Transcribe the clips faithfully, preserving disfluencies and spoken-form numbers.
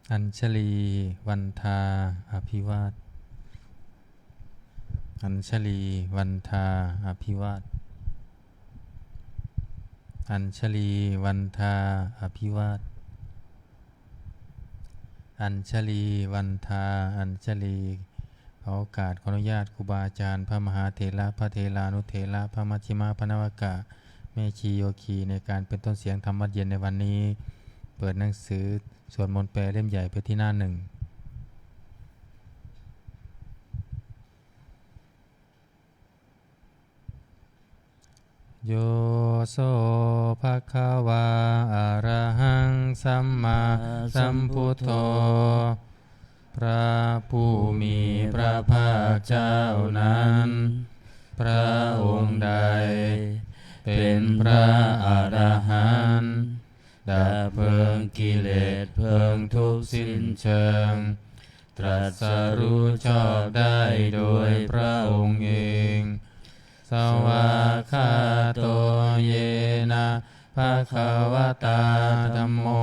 Añjalī vandā abhivād. Añjalī vandā abhivād. Añjalī vandā abhivād. Añjalī vandā añjalī. ขอโอกาส ขออนุญาตครูบาอาจารย์ พระมหาเถระ พระเถรานุเถระ พระมัชฌิมะ พระนวกะ แม่ชีโยคี ในการเป็นต้นเสียงธรรมวัตรเย็นในวันนี้ เปิดหนังสือสวดมนต์แปลเล่มใหญ่ไปที่หน้าหนึ่ง Yo so bhagavā arahaṃ sammāsambuddho. พระผู้มีพระภาคเจ้านั้น พระองค์ใดเป็นพระอรหันต์ ดับเพลิงกิเลสเพลิงทุกข์สิ้นเชิง ตรัสรู้ชอบได้โดยพระองค์เอง Svākkhāto yena bhagavatā dhammo.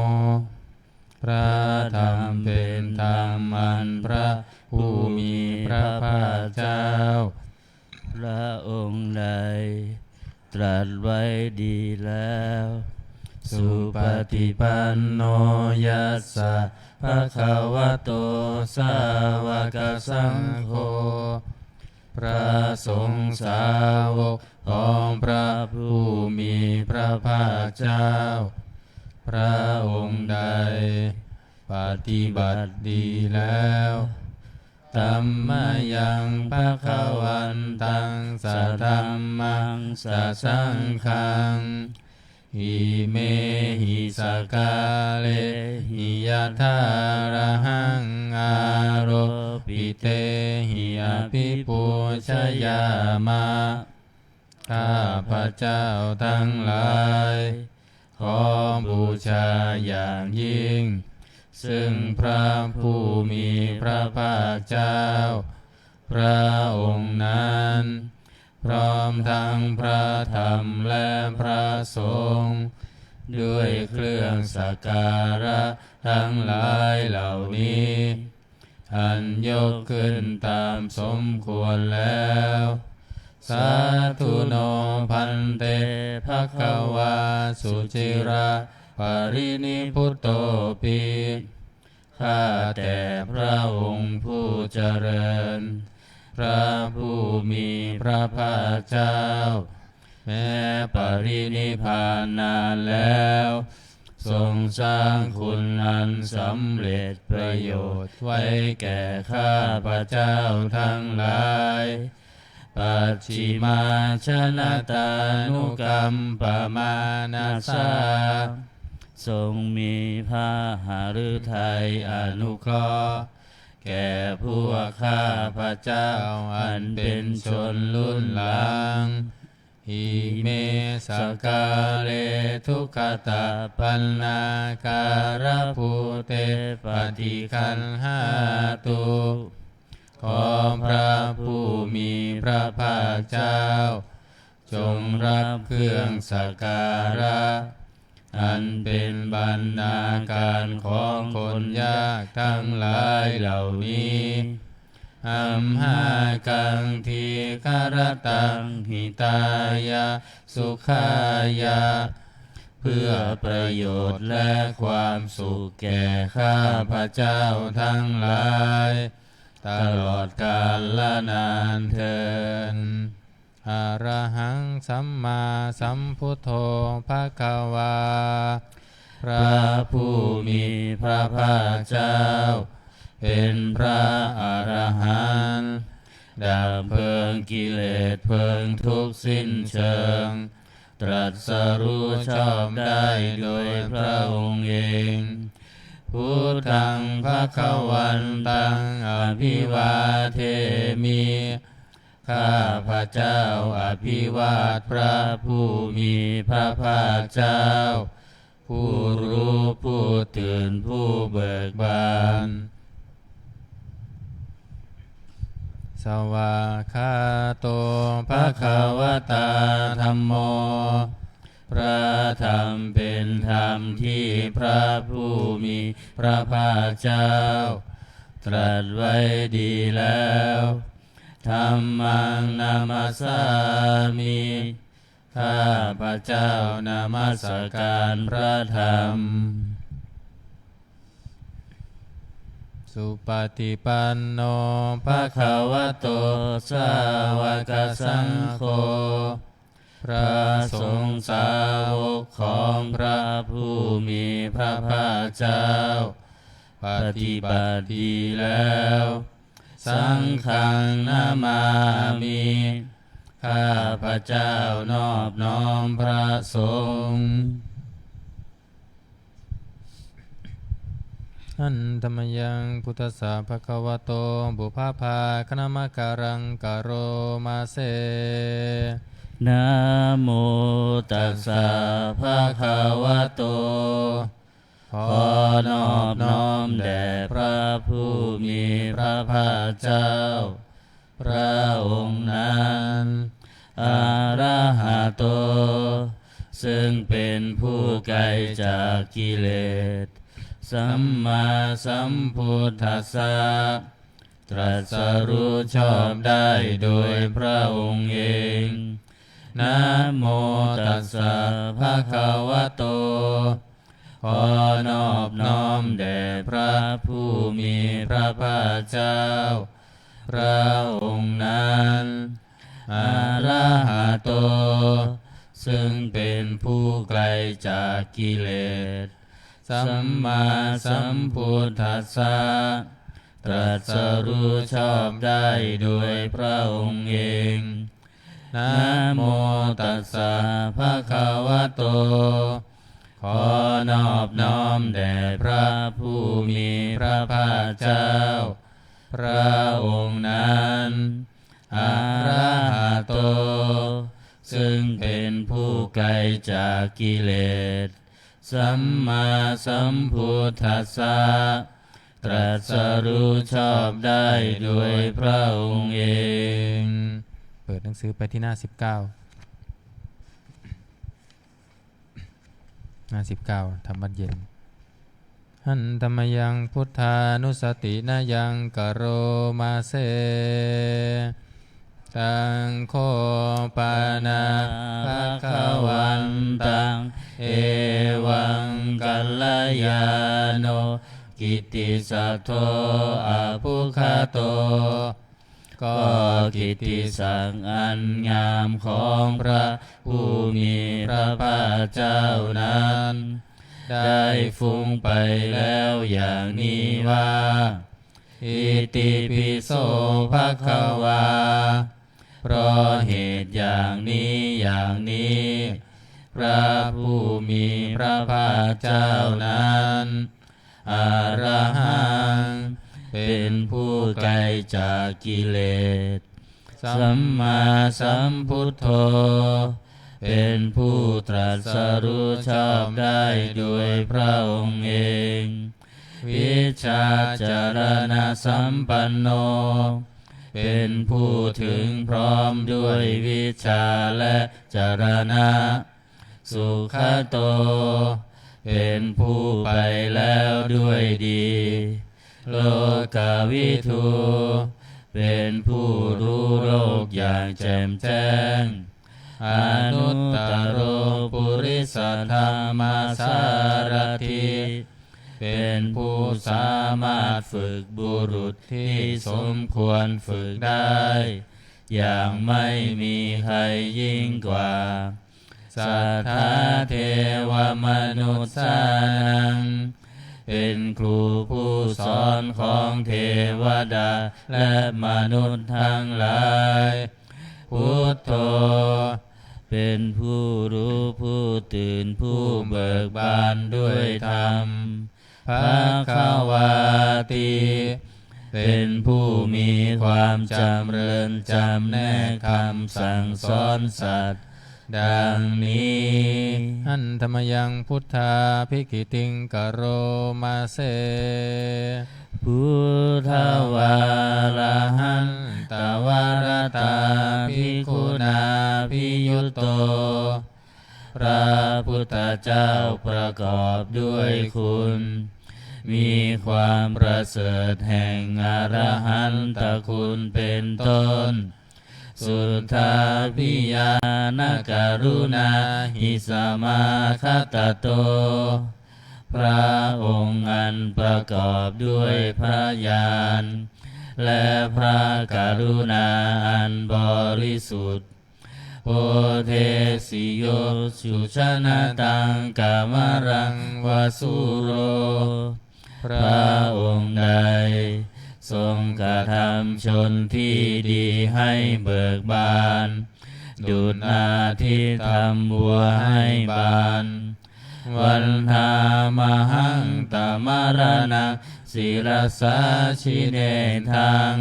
พระธรรมเป็นธรรมอันพระผู้มีพระภาคเจ้า พระองค์ใดตรัสไว้ดีแล้ว Supaṭipanno yassa bhagavato sāvakasaṅgho. พระสงฆ์สาวกของพระผู้มีพระภาคเจ้า พระองค์ใดปฏิบัติดีแล้ว Tammayaṃ bhagavantaṃ sadhammaṃ sasaṅghaṃ imehi sakkārehi yathārahaṃ āropitehi abhipūjayāma. ข้าพเจ้าทั้งหลาย ขอบูชาอย่างยิ่ง ซึ่งพระผู้มีพระภาคเจ้า พระองค์นั้น พร้อมทั้งพระธรรมและพระสงฆ์ ด้วยเครื่องสักการะทั้งหลายเหล่านี้ อันยกขึ้นตามสมควรแล้ว Sādhu no bhante bhagavā suciraparinibbutopi. ข้าแต่พระองค์ผู้เจริญ พระผู้มีพระภาคเจ้า แม้ปรินิพพานนานแล้ว ทรงสร้างคุณอันสำเร็จประโยชน์ไว้แก่ข้าพเจ้าทั้งหลาย Pacchimājanatānukampamānasā. ทรงมีพระหฤทัยอนุเคราะห์ แก่พวกข้าพเจ้าอันเป็นชนรุ่นหลัง Ime sakkāre duggatapaṇṇākārabhūte paṭiggaṇhātu. ขอพระผู้มีพระภาคเจ้า จงรับเครื่องสักการะ อันเป็นบรรณาการของคนยากทั้งหลายเหล่านี้ Amhākaṃ dīgharattaṃ hitāya sukhāya. เพื่อประโยชน์และความสุขแก่ข้าพเจ้าทั้งหลาย ตลอดกาลนานเทอญ Arahaṃ sammāsambuddho bhagavā. พระผู้มีพระภาคเจ้า เป็นพระอรหันต์ ดับเพลิงกิเลสเพลิงทุกข์สิ้นเชิง ตรัสรู้ชอบได้โดยพระองค์เอง Buddhaṃ bhagavantaṃ abhivādemi. ข้าพเจ้าอภิวาทพระผู้มีพระภาคเจ้า ผู้รู้ผู้ตื่นผู้เบิกบาน Svākkhāto bhagavatā dhammo. พระธรรมเป็นธรรมที่พระผู้มีพระภาคเจ้าตรัสไว้ดีแล้ว Dhammaṃ namassāmi ข้าพเจ้านมัสการพระธรรม Supaṭipanno bhagavato sāvakasaṅgho พระสงฆ์สาวกของพระผู้มีพระภาคเจ้า ปฏิบัติดีแล้ว Saṅghaṃ namāmi ข้าพเจ้านอบน้อมพระสงฆ์ Handa mayaṃ buddhassa bhagavato pubbabhāganamakāraṃ karoma se. Namo tassa bhagavato ขอนอบน้อมแด่พระผู้มีพระภาคเจ้า พระองค์นั้น Arahato ซึ่งเป็นผู้ไกลจากกิเลส Sammāsambuddhassa ตรัสรู้ชอบได้โดยพระองค์เอง Namo tassa bhagavato ขอนอบน้อมแด่พระผู้มีพระภาคเจ้า พระองค์นั้น Arahato ซึ่งเป็นผู้ไกลจากกิเลส Sammāsambuddhassa ตรัสรู้ชอบได้โดยพระองค์เอง Namo tassa bhagavato ขอนอบน้อมแด่พระผู้มีพระภาคเจ้า พระองค์นั้น Arahato ซึ่งเป็นผู้ไกลจากกิเลส Sammāsambuddhassa ตรัสรู้ชอบได้โดยพระองค์เอง เปิดหนังสือไปที่หน้าสิบเก้า หน้าสิบเก้า ธรรมวัตรเย็น Handa mayaṃ buddhānussatinayaṃ karoma se. Taṃ kho pana bhagavantaṃ evaṃ kalyāṇo kittisaddo abbhuggato ก็กิตติศักดิ์อันงามของพระผู้มีพระภาคเจ้านั้น ได้ฟุ้งไปแล้วอย่างนี้ว่า Itipi so bhagavā เพราะเหตุอย่างนี้อย่างนี้ พระผู้มีพระภาคเจ้านั้น Arahaṃ เป็นผู้ไกลจากกิเลส Sammāsambuddho เป็นผู้ตรัสรู้ชอบได้โดยพระองค์เอง Vijjācaraṇasampanno เป็นผู้ถึงพร้อมด้วยวิชชาและจรณะ Sugato เป็นผู้ไปแล้วด้วยดี Lokavidū เป็นผู้รู้โลกอย่างแจ่มแจ้ง Anuttaro purisadammasārathi เป็นผู้สามารถฝึกบุรุษที่สมควรฝึกได้ อย่างไม่มีใครยิ่งกว่า Satthā devamanussānaṃ เป็นครูผู้สอนของเทวดาและมนุษย์ทั้งหลาย Buddho เป็นผู้รู้ผู้ตื่นผู้เบิกบานด้วยธรรม Bhagavāti เป็นผู้มีความจำเริญจำแนกคำสั่งสอนสัตว์ ดังนี้ Handa mayaṃ buddhābhigītiṃ karoma se. Buddhavārahantavaratā bhikkhunā abhiyutto พระพุทธเจ้าประกอบด้วยคุณ มีความประเสริฐแห่งอรหันตคุณเป็นต้น Suddhābhiñāṇakaruṇāhi samāgatatto พระองค์อันประกอบด้วยพระญาณ และพระกรุณาอันบริสุทธิ์ Bodhesi yo sujanataṃ kamalaṃ va sūro พระองค์ใดทรงกระทำชนที่ดีให้เบิกบาน ดุจอาทิตย์ทำบัวให้บาน Vandāmahaṃ tamaraṇaṃ sirasā jinendaṃ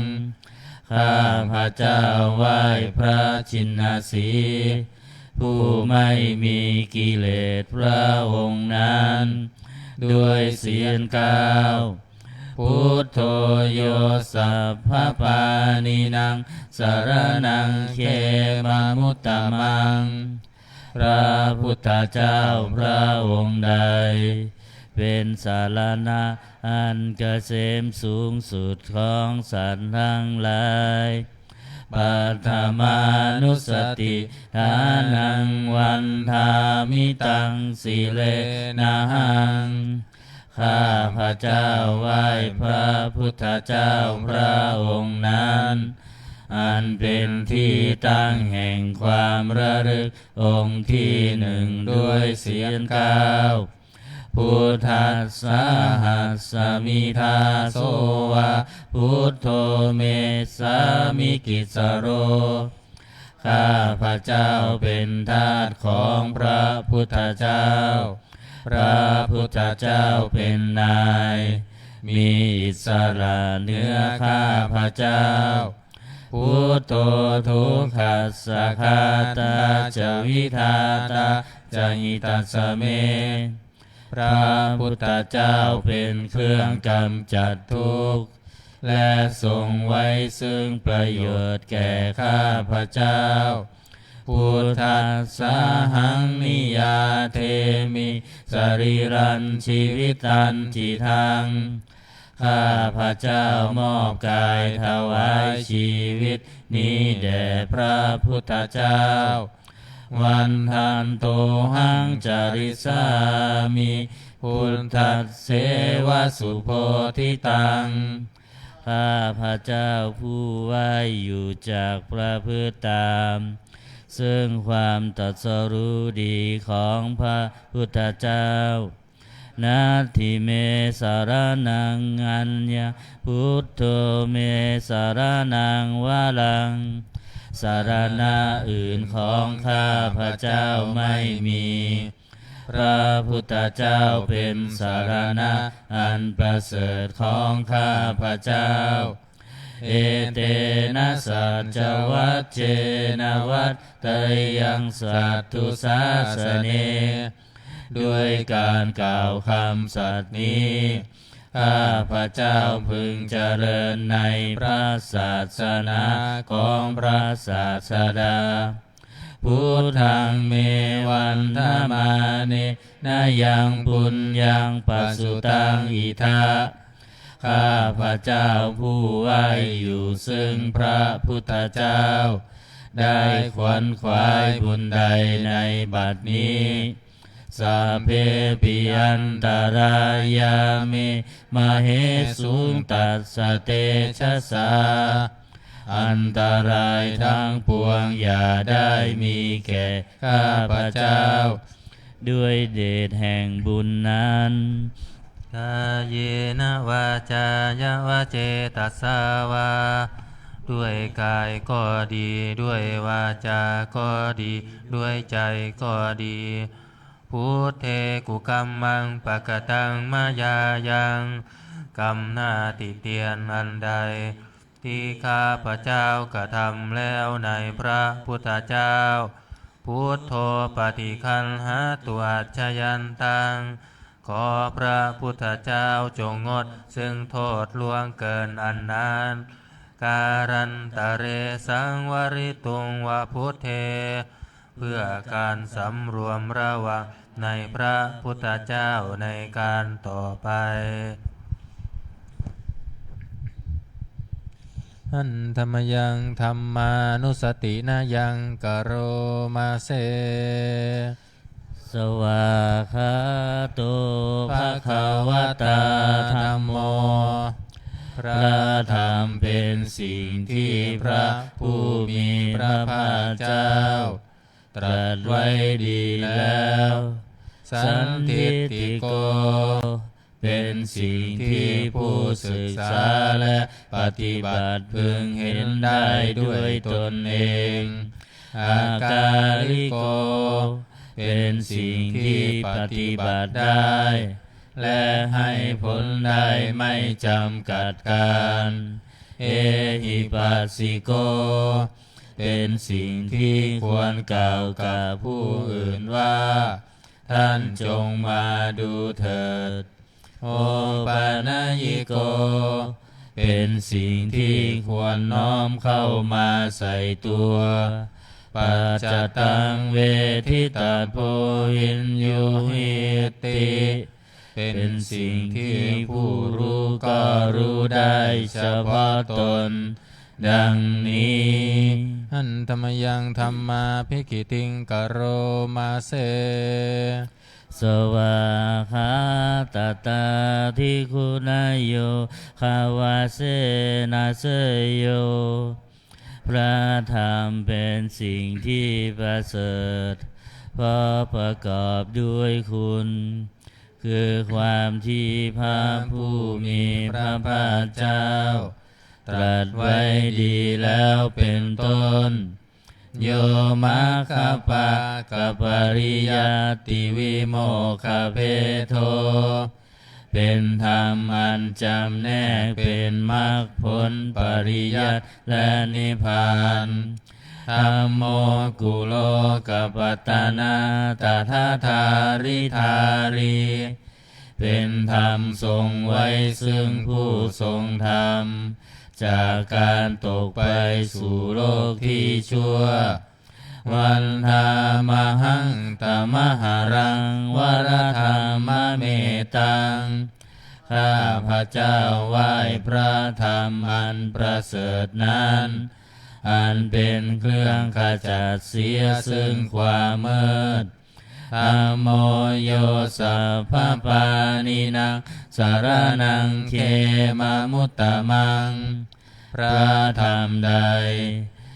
ข้าพเจ้าไหว้พระชินสีห์ ผู้ไม่มีกิเลสพระองค์นั้น ด้วยเสียงกล่าว Buddho yo sabbapāṇīnaṃ saraṇaṃ khemamuttamaṃ พระพุทธเจ้าพระองค์ใด เป็นสรณะอันเกษมสูงสุดของสัตว์ทั้งหลาย Paṭhamānussatiṭṭhānaṃ vandāmi taṃ sirenahaṃ ข้าพเจ้าไหว้พระพุทธเจ้าพระองค์นั้น อันเป็นที่ตั้งแห่งความระลึกองค์ที่หนึ่งด้วยเสียงกล่าว Buddhassāhasmi dāso va buddho me sāmikissaro ข้าพเจ้าเป็นทาสของพระพุทธเจ้า พระพุทธเจ้าเป็นนาย มีอิสระเหนือข้าพเจ้า Buddho dukkhassa ghātā ca vidhātā ca hitassa me พระพุทธเจ้าเป็นเครื่องกำจัดทุกข์ และทรงไว้ซึ่งประโยชน์แก่ข้าพเจ้า Buddhassahaṃ niyyādemi sarīrañjīvitañcidaṃ ข้าพเจ้ามอบกายถวายชีวิตนี้แด่พระพุทธเจ้า Vandantohaṃ carissāmi buddhasseva subodhitaṃ ข้าพเจ้าผู้ไหว้อยู่จักประพฤติตาม ซึ่งความตรัสรู้ดีของพระพุทธเจ้า Natthi me saraṇaṃ aññaṃ buddho me saraṇaṃ varaṃ สรณะอื่นของข้าพเจ้าไม่มี พระพุทธเจ้าเป็นสรณะอันประเสริฐของข้าพเจ้า Etena saccavajjena vaḍḍheyyaṃ satthu-sāsane ด้วยการกล่าวคำสัตย์นี้ ข้าพเจ้าพึงเจริญในพระศาสนาของพระศาสดา Buddhaṃ me vandamānena yaṃ puññaṃ pasutaṃ idha ข้าพเจ้าผู้ไหว้อยู่ซึ่งพระพุทธเจ้า ได้ขวนขวายบุญใดในบัดนี้ Sabbepi antarāyā me māhesuṃ tassa tejasā อันตรายทั้งปวงอย่าได้มีแก่ข้าพเจ้า ด้วยเดชแห่งบุญนั้น Kāyena vācāya va cetasā vā ด้วยกายก็ดี ด้วยวาจาก็ดี ด้วยใจก็ดี Buddhe kukammaṃ pakataṃ mayā yaṃ กรรมหน้าติเตียนอันใด ที่ข้าพเจ้ากระทำแล้วในพระพุทธเจ้า Buddho paṭiggaṇhatu accayantaṃ ขอพระพุทธเจ้าจงงดซึ่งโทษล่วงเกินอันนั้น Kālantare saṃvarituṃ va buddhe เพื่อการสำรวมระวังในพระพุทธเจ้าในการต่อไป Handa mayaṃ dhammānussatinayaṃ karoma se. Svākkhāto bhagavatā dhammo. พระธรรมเป็นสิ่งที่พระผู้มีพระภาคเจ้าตรัสไว้ดีแล้ว Sandiṭṭhiko เป็นสิ่งที่ผู้ศึกษาและปฏิบัติพึงเห็นได้ด้วยตนเอง Akāliko เป็นสิ่งที่ปฏิบัติได้ และให้ผลได้ไม่จำกัดกาล Ehipassiko เป็นสิ่งที่ควรกล่าวกับผู้อื่นว่า ท่านจงมาดูเถิด Opanayiko เป็นสิ่งที่ควรน้อมเข้ามาใส่ตัว Paccattaṃ veditabbo viññūhīti เป็นสิ่งที่ผู้รู้ก็รู้ได้เฉพาะตน ดังนี้ Handa mayaṃ dhammābhigītiṃ karoma se. Svākkhātatādiguṇayogavasena seyyo. พระธรรมเป็นสิ่งที่ประเสริฐ เพราะประกอบด้วยคุณ คือความที่พระผู้มีพระภาคเจ้า ตรัสไว้ดีแล้วเป็นต้น Yo maggapākapariyattivimokkhabhedo เป็นธรรมอันจำแนกเป็นมรรคผลปริยัติและนิพพาน Dhammo kulokapattanā tadadhāridhārī เป็นธรรมทรงไว้ซึ่งผู้ทรงธรรม จากการตกไปสู่โลกที่ชั่ว Vandāmahaṃ tamaharaṃ varadhammametaṃ ข้าพเจ้าไหว้พระธรรมอันประเสริฐนั้น อันเป็นเครื่องขจัดเสียซึ่งความมืด Dhammo yo sabbapāṇīnaṃ saraṇaṃ khemamuttamaṃ พระธรรมใด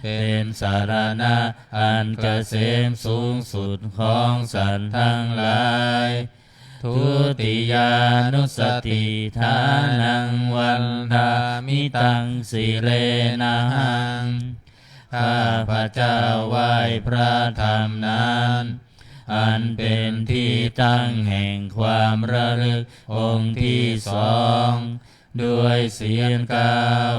เป็นสรณะอันเกษมสูงสุดของสัตว์ทั้งหลาย Dutiyānussatiṭṭhānaṃ vandāmi taṃ sirenahaṃ ข้าพเจ้าไหว้พระธรรมนั้น อันเป็นที่ตั้งแห่งความระลึกองค์ที่สอง ด้วยเสียงกล่าว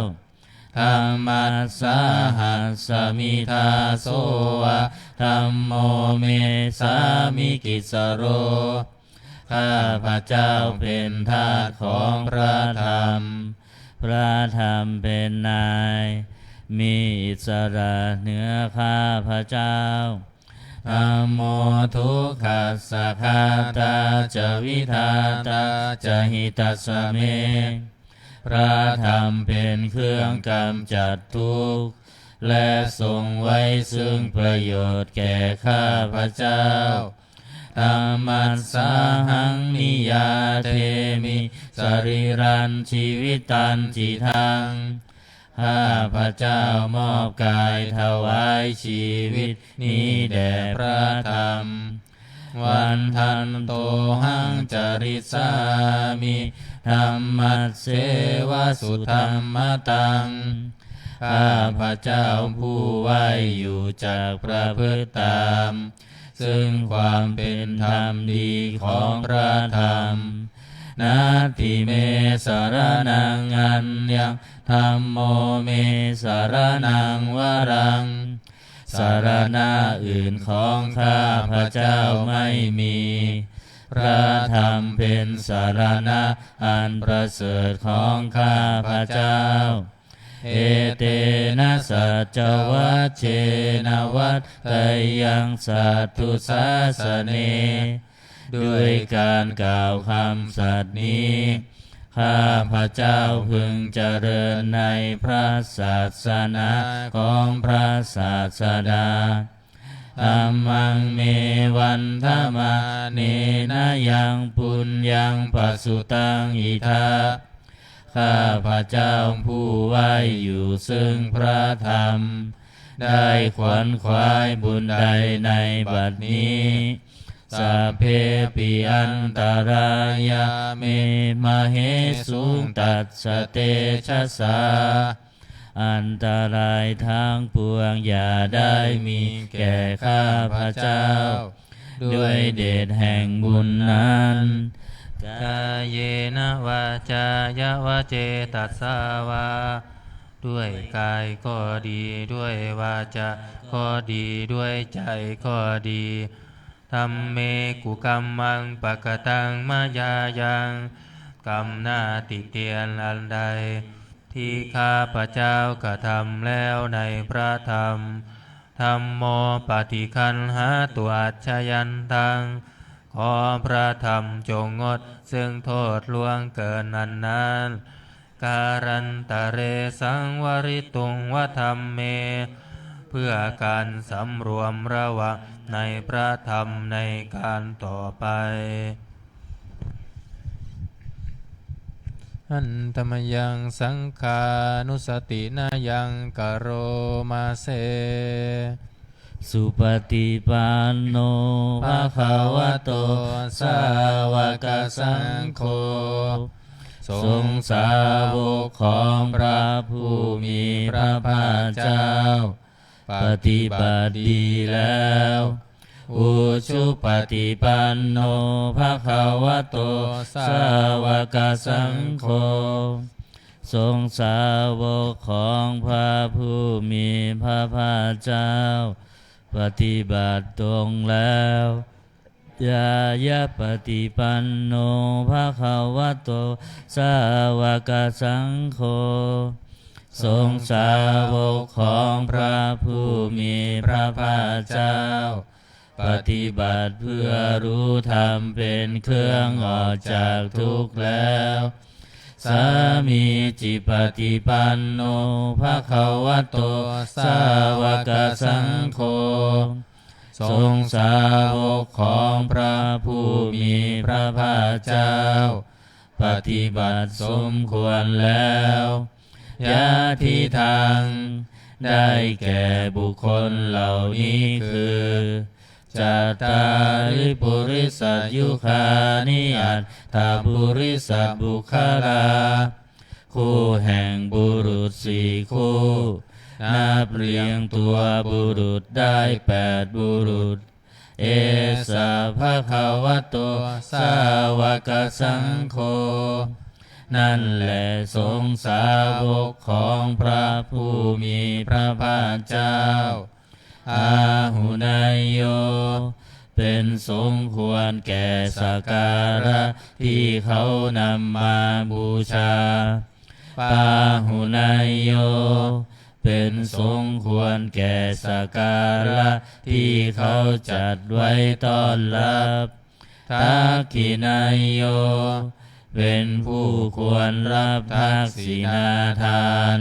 Dhammassāhasmi dāso va dhammo me sāmikissaro ข้าพเจ้าเป็นทาสของพระธรรม พระธรรมเป็นนาย มีอิสระเหนือข้าพเจ้า Dhammo dukkhassa ghātā ca vidhātā ca hitassa me พระธรรมเป็นเครื่องกำจัดทุกข์ และทรงไว้ซึ่งประโยชน์แก่ข้าพเจ้า Dhammassāhaṃ niyyādemi sarīrañjīvitañcidaṃ ข้าพเจ้ามอบกายถวายชีวิตนี้แด่พระธรรม Vandantohaṃ carissāmi dhammasseva sudhammataṃ ข้าพเจ้าผู้ไหว้อยู่จักประพฤติตาม ซึ่งความเป็นธรรมดีของพระธรรม Natthi me saraṇaṃ aññaṃ dhammo me saraṇaṃ varaṃ สรณะอื่นของข้าพเจ้าไม่มี พระธรรมเป็นสรณะอันประเสริฐของข้าพเจ้า Etena saccavajjena vaḍḍheyyaṃ satthu sāsane. ด้วยการกล่าวคำสัตย์นี้ ข้าพเจ้าพึงเจริญในพระศาสนาของพระศาสดา Dhammaṃ me vandamānena yaṃ puññaṃ pasutaṃ idha. ข้าพเจ้าผู้ไหว้อยู่ซึ่งพระธรรม ได้ขวนขวายบุญใดในบัดนี้ Sabbepi antarāyā me māhesuṃ tassa tejasā. อันตรายทั้งปวงอย่าได้มีแก่ข้าพเจ้า ด้วยเดชแห่งบุญนั้น Kāyena vācāya va cetasā vā. ด้วยกายก็ดี ด้วยวาจาก็ดี ด้วยใจก็ดี Dhamme kukammaṃ pakataṃ mayā yaṃ. กรรมหน้าติเตียนอันใด ที่ข้าพเจ้ากระทำแล้วในพระธรรม Dhammo paṭiggaṇhātu accayantaṃ. ขอพระธรรมจงงดซึ่งโทษล่วงเกินอันนั้น Kālantare saṃvarituṃ va dhamme. เพื่อการสำรวมระวังในพระธรรมในการต่อไป Handa mayaṃ saṅghānussatinayaṃ karoma se. Supaṭipanno bhagavato sāvakasaṅgho. สงฆ์สาวกของพระผู้มีพระภาคเจ้า ปฏิบัติดีแล้ว Ujupaṭipanno bhagavato sāvakasaṅgho. สงฆ์สาวกของพระผู้มีพระภาคเจ้า ปฏิบัติตรงแล้ว Ñāyapaṭipanno bhagavato sāvakasaṅgho. สงฆ์สาวกของพระผู้มีพระภาคเจ้า ปฏิบัติเพื่อรู้ธรรมเป็นเครื่องออกจากทุกข์แล้ว Sāmīcipaṭipanno bhagavato sāvakasaṅgho. สงฆ์สาวกของพระผู้มีพระภาคเจ้า ปฏิบัติสมควรแล้ว Yadidaṃ ได้แก่บุคคลเหล่านี้คือ Cattāri purisayugāni aṭṭha purisapuggalā. คู่แห่งบุรุษสี่คู่ นับเรียงตัวบุรุษได้แปดบุรุษ Esa bhagavato sāvakasaṅgho. นั่นแหละสงฆ์สาวกของพระผู้มีพระภาคเจ้า Āhuneyyo เป็นสงฆ์ควรแก่สักการะที่เขานำมาบูชา Pāhuneyyo เป็นสงฆ์ควรแก่สักการะที่เขาจัดไว้ต้อนรับ Dakkhiṇeyyo เป็นผู้ควรรับทักษิณาทาน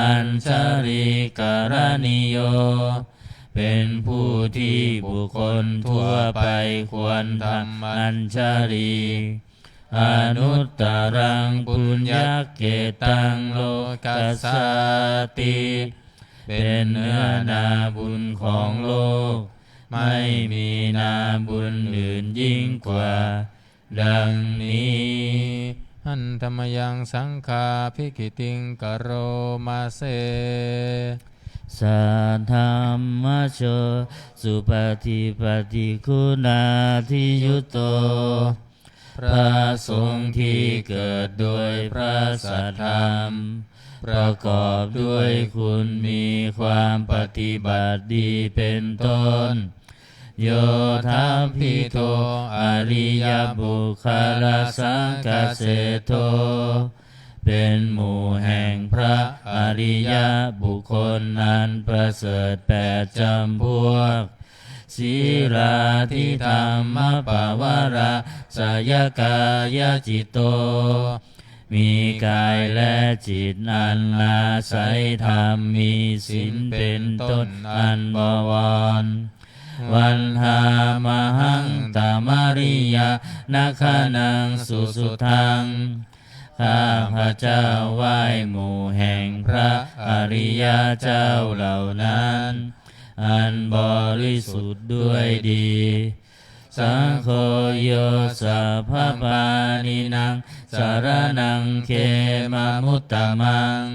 Añjalikaraṇīyo เป็นผู้ที่บุคคลทั่วไปควรทำอัญชลี Anuttaraṃ puññakkhettaṃ lokassāti เป็นเนื้อนาบุญของโลก ไม่มีนาบุญอื่นยิ่งกว่า ดังนี้ Handa mayaṃ saṅghābhigītiṃ karoma se. Saddhammajo supaṭipattiguṇādiyutto. พระสงฆ์ที่เกิดโดยพระสัทธรรม ประกอบด้วยคุณมีความปฏิบัติดีเป็นต้น Yoṭṭhabbidho ariyapuggalasaṅghaseṭṭho เ เป็นหมู่แห่งพระอริยบุคคลอันประเสริฐแปดจำพวก Sīlādidhammapavarāsayakāyacitto มีกายและจิตอันอาศัยธรรม มีศีลเป็นต้นอันบวร Vandāmahaṃ tamariyaṃ naghanaṃ susuddhaṃ ข้าพเจ้าไหว้หมู่แห่งพระอริยเจ้าเหล่านั้น อันบริสุทธิ์ด้วยดี Saṅgho yo sabbapāṇīnaṃ saraṇaṃ khemamuttamaṃ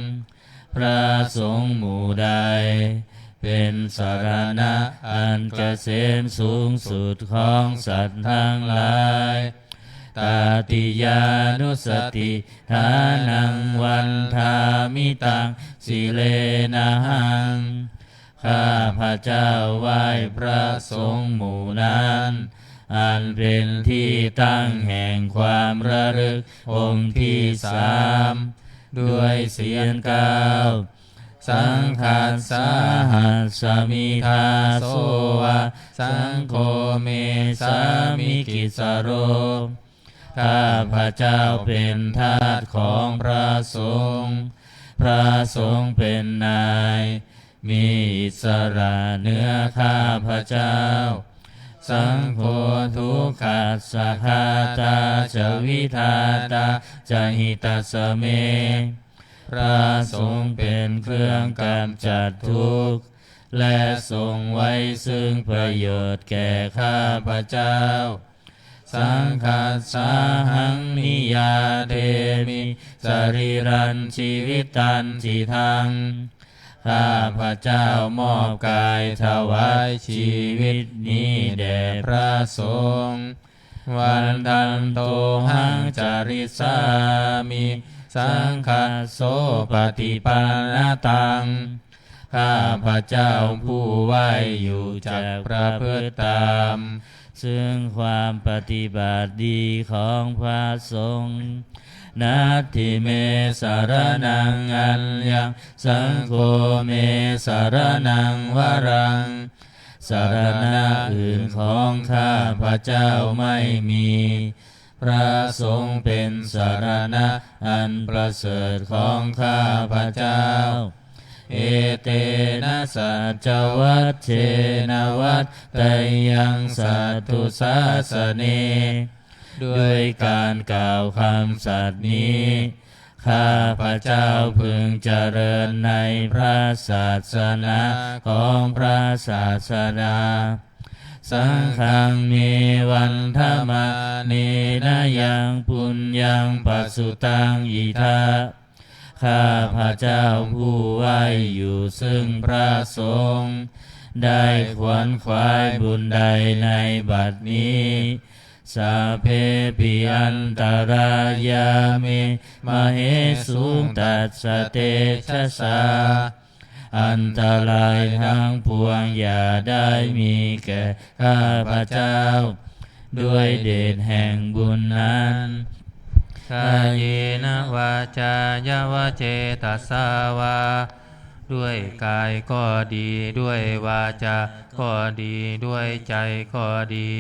พระสงฆ์หมู่ใด เป็นสรณะอันเกษมสูงสุดของสัตว์ทั้งหลาย Tatiyānussatiṭṭhānaṃ vandāmi taṃ sirenahaṃ ข้าพเจ้าไหว้พระสงฆ์หมู่นั้น อันเป็นที่ตั้งแห่งความระลึกองค์ที่สาม ด้วยเสียงเก้า Saṅghassāhasmi dāso va saṅgho me sāmikissaro ข้าพเจ้าเป็นทาสของพระสงฆ์ พระสงฆ์เป็นนาย มีอิสระเหนือข้าพเจ้า Saṅgho dukkhassa ghātā ca vidhātā ca hitassa me พระสงฆ์เป็นเครื่องกำจัดทุกข์ และทรงไว้ซึ่งประโยชน์แก่ข้าพเจ้า Saṅghassāhaṃ niyyādemi sarīrañjīvitañcidaṃ ข้าพเจ้ามอบกายถวายชีวิตนี้แด่พระสงฆ์ Vandantohaṃ carissāmi saṅghassopaṭipannataṃ ข้าพเจ้าผู้ไหว้อยู่จักประพฤติตาม ซึ่งความปฏิบัติดีของพระสงฆ์ Natthi me saraṇaṃ aññaṃ saṅgho me saraṇaṃ varaṃ สรณะอื่นของข้าพเจ้าไม่มี พระสงฆ์เป็นสรณะอันประเสริฐของข้าพเจ้า Etena saccavajjena vaḍḍheyyaṃ satthu sāsane ด้วยการกล่าวคำสัตย์นี้ ข้าพเจ้าพึงเจริญในพระศาสนาของพระศาสดา Saṅghaṃ me vandamānena yaṃ puññaṃ pasutaṃ idha ข้าพเจ้าผู้ไหว้อยู่ซึ่งพระสงฆ์ ได้ขวนขวายบุญใดในบัดนี้ Sabbepi antarāyā me māhesuṃ tassa tejasā อันตรายทั้งปวงอย่าได้มีแก่ข้าพเจ้า ด้วยเดชแห่งบุญนั้น Kāyena vācāya va cetasā vā ด้วยกายก็ดี ด้วยวาจาก็ดี ด้วยใจก็ดี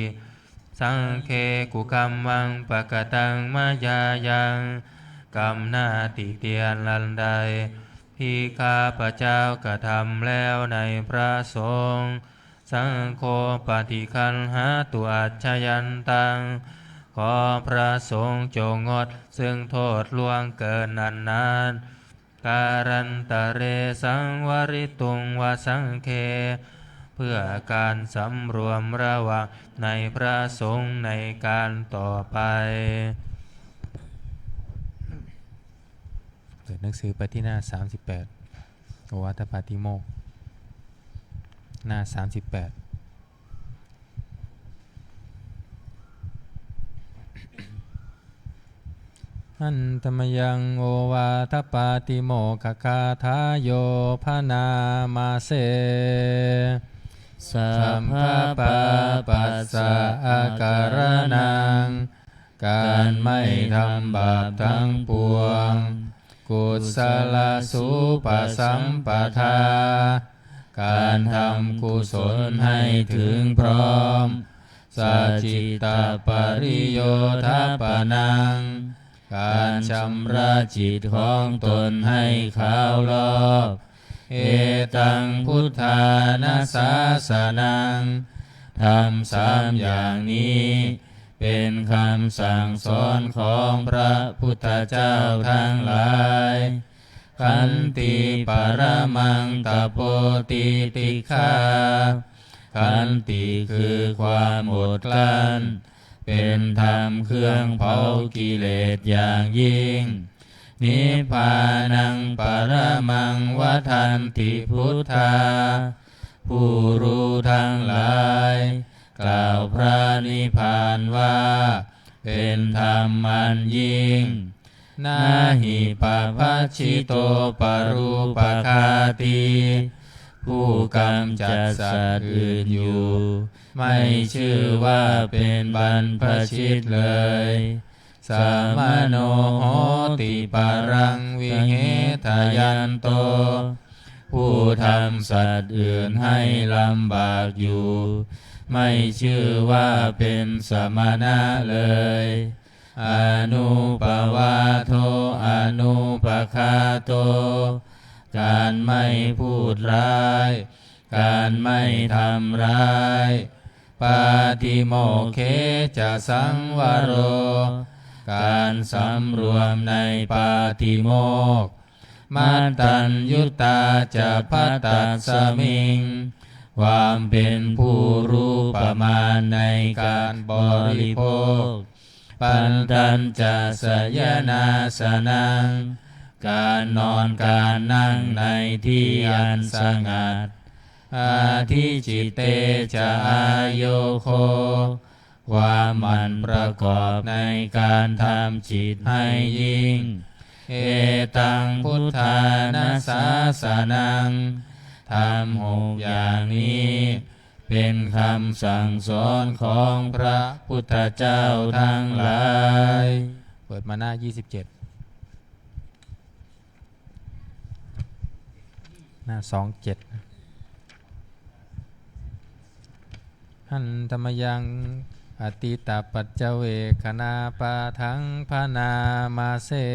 Saṅghe kukammaṃ pakataṃ mayā yaṃ กรรมหน้าติเตียนอันใด ที่ข้าพเจ้ากระทำแล้วในพระสงฆ์ Saṅgho paṭiggaṇhātu accayantaṃ ขอพระสงฆ์จงงดซึ่งโทษล่วงเกินอันนั้น Kālantare saṃvarituṃ va saṅghe เพื่อการสำรวมระวังในพระสงฆ์ในการต่อไป เปิดหนังสือไปที่หน้า สามสิบแปด โอวาทปาติโมกข์ หน้า สามสิบแปด Handa mayaṃ ovātapātimokkhagathayo bhaṇāma se. Sabbapāpassa akaraṇaṃ การไม่ทำบาปทั้งปวง Kusalasupasampadā การทำกุศลให้ถึงพร้อม Sacittapariyodapanaṃ การชำระจิตของตนให้ขาวรอบ Etaṃ buddhāna sāsanaṃ ธรรมสามอย่างนี้ เป็นคำสั่งสอนของพระพุทธเจ้าทั้งหลาย Khanti paramaṃ tapo titikkhā Khanti คือความอดกลั้น เป็นธรรมเครื่องเผากิเลสอย่างยิ่ง Nibbānaṃ paramaṃ vadanti buddhā ผู้รู้ทั้งหลาย กล่าวพระนิพพานว่า เป็นธรรมอันยิ่ง Na hi pabbajito parūpaghātī ผู้กำจัดสัตว์อื่นอยู่ ไม่ชื่อว่าเป็นบรรพชิตเลย Samano hoti paraṃ vihetayanto ผู้ทำสัตว์อื่นให้ลำบากอยู่ ไม่ชื่อว่าเป็นสมณะเลย Anupavādo anupaghāto การไม่พูดร้าย การไม่ทำร้าย Pātimokkhe ca saṃvaro การสำรวมในปาติโมกข์ Mattaññutā ca bhaddasmiṃ ความเป็นผู้รู้ประมาณในการบริโภค Pantañca sayanāsanaṃ การนอนการนั่งในที่อันสงัด Adhicitte ca āyogo ความหมั่นประกอบในการทำจิตให้ยิ่ง Etaṃ buddhāna sāsanaṃ ธรรมหกอย่างนี้ เป็นคำสั่งสอนของพระพุทธเจ้าทั้งหลาย เปิดมาหน้า ยี่สิบเจ็ด หน้า สองเจ็ด Handa mayaṃ atītapaccavekkhaṇapāṭhaṃ bhaṇāma se.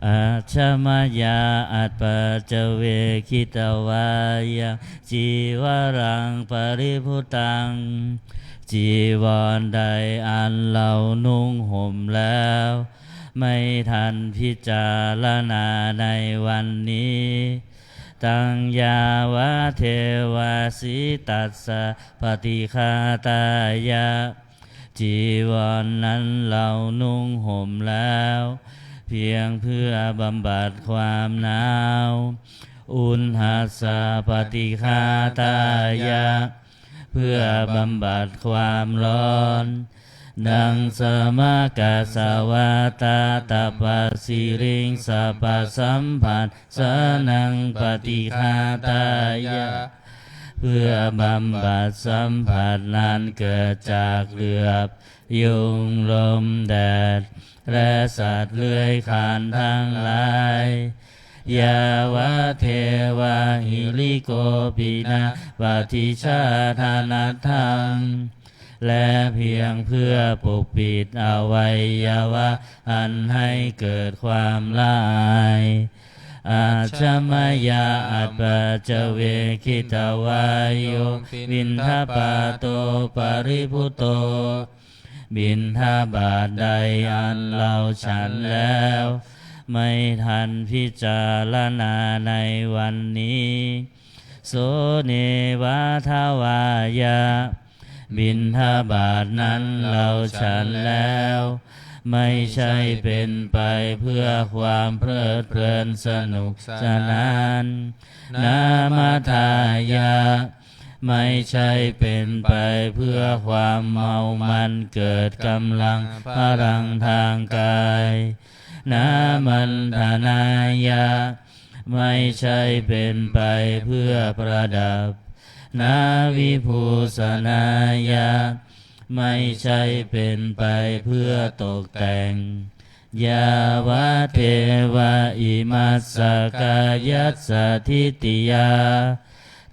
Ajja mayā apaccavekkhitvā yaṃ cīvaraṃ paribhuttaṃ จีวรใดอันเรานุ่งห่มแล้ว ไม่ทันพิจารณาในวันนี้ Taṃ yāvadeva sītassa paṭighātāya จีวรนั้นเรานุ่งห่มแล้ว เพียงเพื่อบำบัดความหนาว Uṇhassa paṭighātāya เพื่อบำบัดความร้อน Daṃsamakasavātātapasiriṃsapasamphassānaṃ paṭighātāya เพื่อบำบัดสัมผัสนั้นเกิดจากเหลือบ ยุง ลม แดด และสัตว์เลื้อยคลานทั้งหลาย Yāvadeva hirikopinapaṭicchādanatthaṃ และเพียงเพื่อปกปิดอวัยวะอันให้เกิดความละอาย Ajja mayā apaccavekkhitvā yo piṇḍapāto paribhutto บิณฑบาตใดอันเราฉันแล้ว ไม่ทันพิจารณาในวันนี้ So neva dvāya บิณฑบาตนั้นเราฉันแล้ว ไม่ใช่เป็นไปเพื่อความเพลิดเพลินสนุกสนาน Na madāya ไม่ใช่เป็นไปเพื่อความเมามันเกิดกำลังพลังทางกาย Na maṇḍanāya ไม่ใช่เป็นไปเพื่อประดับ Na vibhūsanāya ไม่ใช่เป็นไปเพื่อตกแต่ง yāvadeva imassa kāyassa ṭhitiyā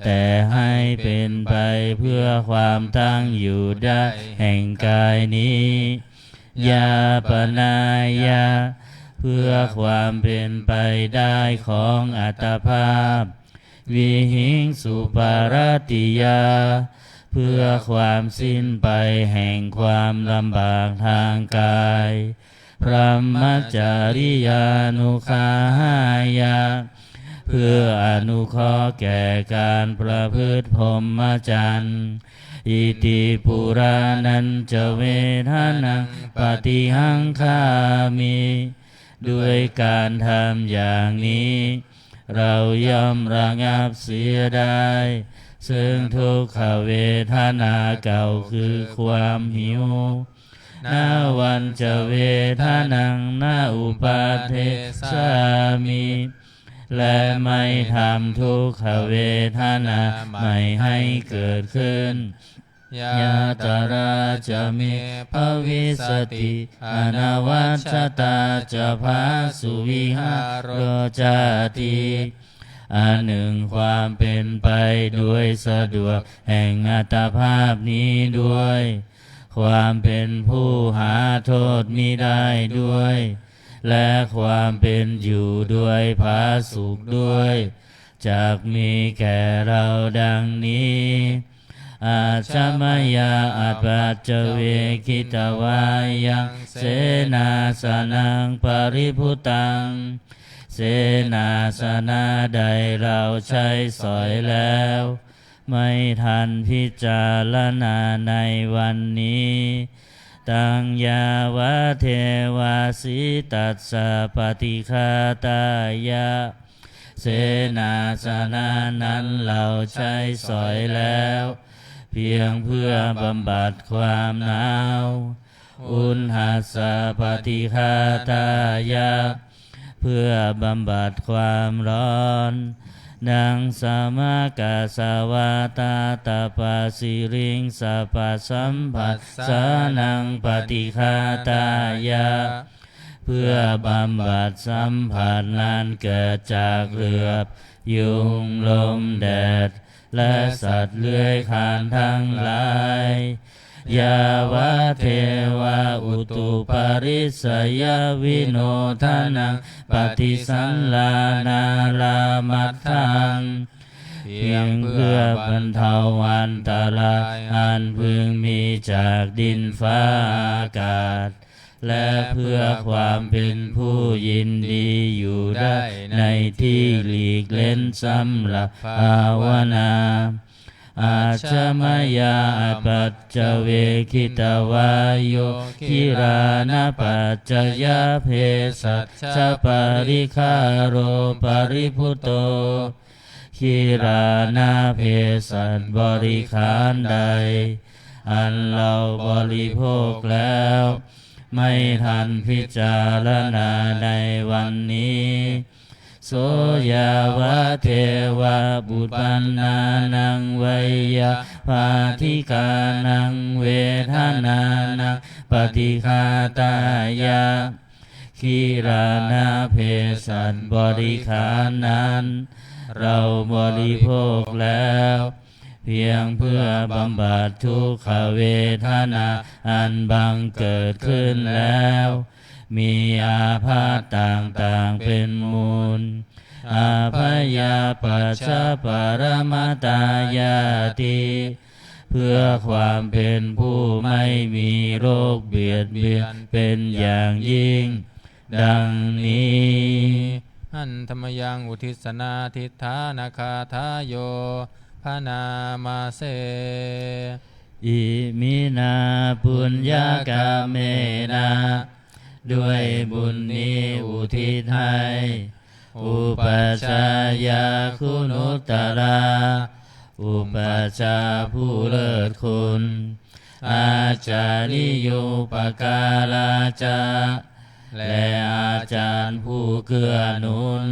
แต่ให้เป็นไปเพื่อความตั้งอยู่ได้แห่งกายนี้ yāpanāya เพื่อความเป็นไปได้ของอัตภาพ vihiṃsuparatiyā เพื่อความสิ้นไปแห่งความลำบากทางกาย brahmacariyānuggahāya เพื่ออนุเคราะห์แก่การประพฤติพรหมจรรย์ iti purāṇañca vedanaṃ paṭihaṅkhāmi ด้วยการทำอย่างนี้ เราย่อมระงับเสียได้ ซึ่งทุกขเวทนาเก่าคือความหิว navañca vedanaṃ na uppādessāmi และไม่ทำทุกขเวทนาใหม่ให้เกิดขึ้น yātrā ca me bhavissati anavajjatā ca phāsuvihāro cāti อันหนึ่งความเป็นไปโดยสะดวกแห่งอัตภาพนี้ด้วย ความเป็นผู้หาโทษมิได้ด้วย และความเป็นอยู่โดยผาสุกด้วย จักมีแก่เราดังนี้ ajjhamāyā apaccavekkhitvā yaṃ senāsanaṃ paribhuttaṃ เสนาสนะใดเราใช้สอยแล้ว ไม่ทันพิจารณาในวันนี้ taṃ yāvadeva sītassa paṭighātāya เสนาสนะนั้นเราใช้สอยแล้ว เพียงเพื่อบำบัดความหนาว uṇhassa paṭighātāya เพื่อบำบัดความร้อน naṃsamakassavātātapasiriṃsapasamphassānaṃ paṭighātāya เพื่อบำบัดสัมผัสนั้นเกิดจากเหลือบ ยุง ลม แดด และสัตว์เลื้อยคลานทั้งหลาย yāvadeva utuparissayavinodanaṃ paṭisallānārāmatthaṃ เพียงเพื่อบรรเทาอันตรายอันพึงมีจากดินฟ้าอากาศ และเพื่อความเป็นผู้ยินดีอยู่ได้ในที่หลีกเล้นสำหรับภาวนา ajjhamāyā apaccavekkhitvā yo gilānapaccayabhesajjaparikkhāro paribhutto gilāna เภสัชบริขารใด อันเราบริโภคแล้ว ไม่ทันพิจารณาในวันนี้ so yāvadeva uppannānaṃ veyyābādhikānaṃ vedanānaṃ paṭighātāya gilāna เภสัชบริขารนั้น เราบริโภคแล้ว เพียงเพื่อบำบัดทุกขเวทนาอันบังเกิดขึ้นแล้ว มีอาพาธต่างๆเป็นมูล abyāpajjhaparamatāyāti เพื่อความเป็นผู้ไม่มีโรคเบียดเบียนเป็นอย่างยิ่ง ดังนี้ Handa mayaṃ uddissanādhiṭṭhānagāthāyo bhaṇāma se. Iminā puññakammena ด้วยบุญนี้อุทิศให้ upajjhāyā guṇuttarā อุปัชฌาย์ผู้เลิศคุณ ācariyūpakārā ca และอาจารย์ผู้เกื้อหนุน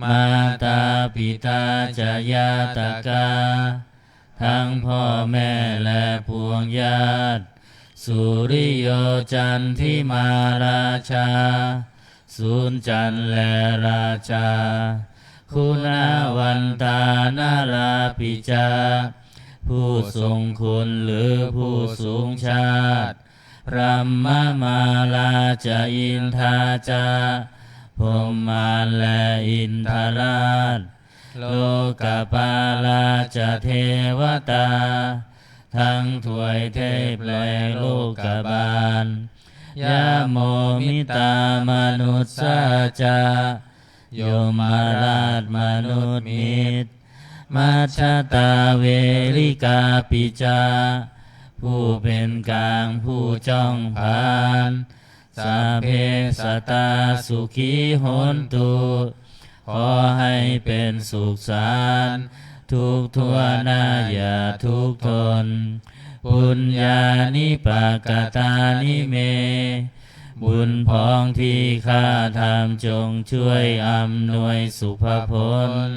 mātā pitā ca ñātakā ทั้งพ่อแม่และปวงญาติ สุริโยจันทิมาราชา ศูนย์จันทร์และราชา คุณวันตานราปิจา ผู้ทรงคุณหรือผู้สูงชาติ พรหมมาราจะอินทาจะ พรหมมารและอินทราช โลกปาลาจะเทวตา ทั้งทวยเทพและโลกบาล ยะโมมิตามนุสสาจะ ยมราชมนุษย์มิตร มัชชตาเวริกาปิจา ผู้เป็นกลางผู้จ้องผาน สัพเพสัตตาสุขีโหนตุ ขอให้เป็นสุขสันต์ ทุกทั่วหน้าอย่าทุกข์ทน ปุญญานิปากตานิเม บุญพองที่ข้าทำจงช่วยอำนวยสุภผล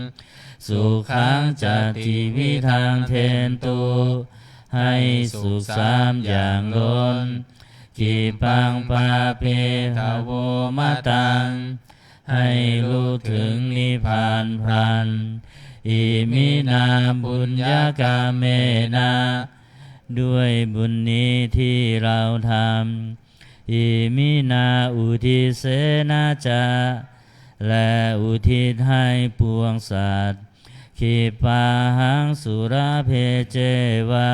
สุขังจัตติวิทังเทนตุ ให้สุขสามอย่างล้น กิปปังปาเปทะโวมะตัง ให้รู้ถึงนิพพานพลัน อิมินาปุญญกรรมเมนะ ด้วยบุญนี้ที่เราทำ อิมินาอุทิเสนะจะ และอุทิศให้ปวงสัตว์ คิปปาหังสุราเพเจวะ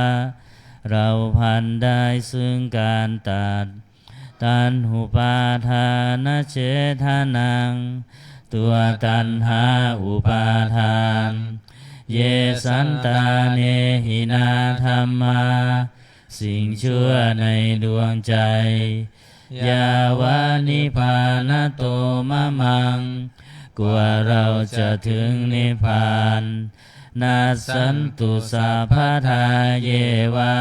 เราพลันได้ซึ่งการตัด ตัณหุปาทานเฉทนัง ตัวตัณหาอุปาทาน เยสันตาเนหินาธัมมา สิ่งชั่วในดวงใจ ยาวะนิพพานะโตมะมัง กว่าเราจะถึงนิพพาน นัสสันตุสัพพทาเยวะ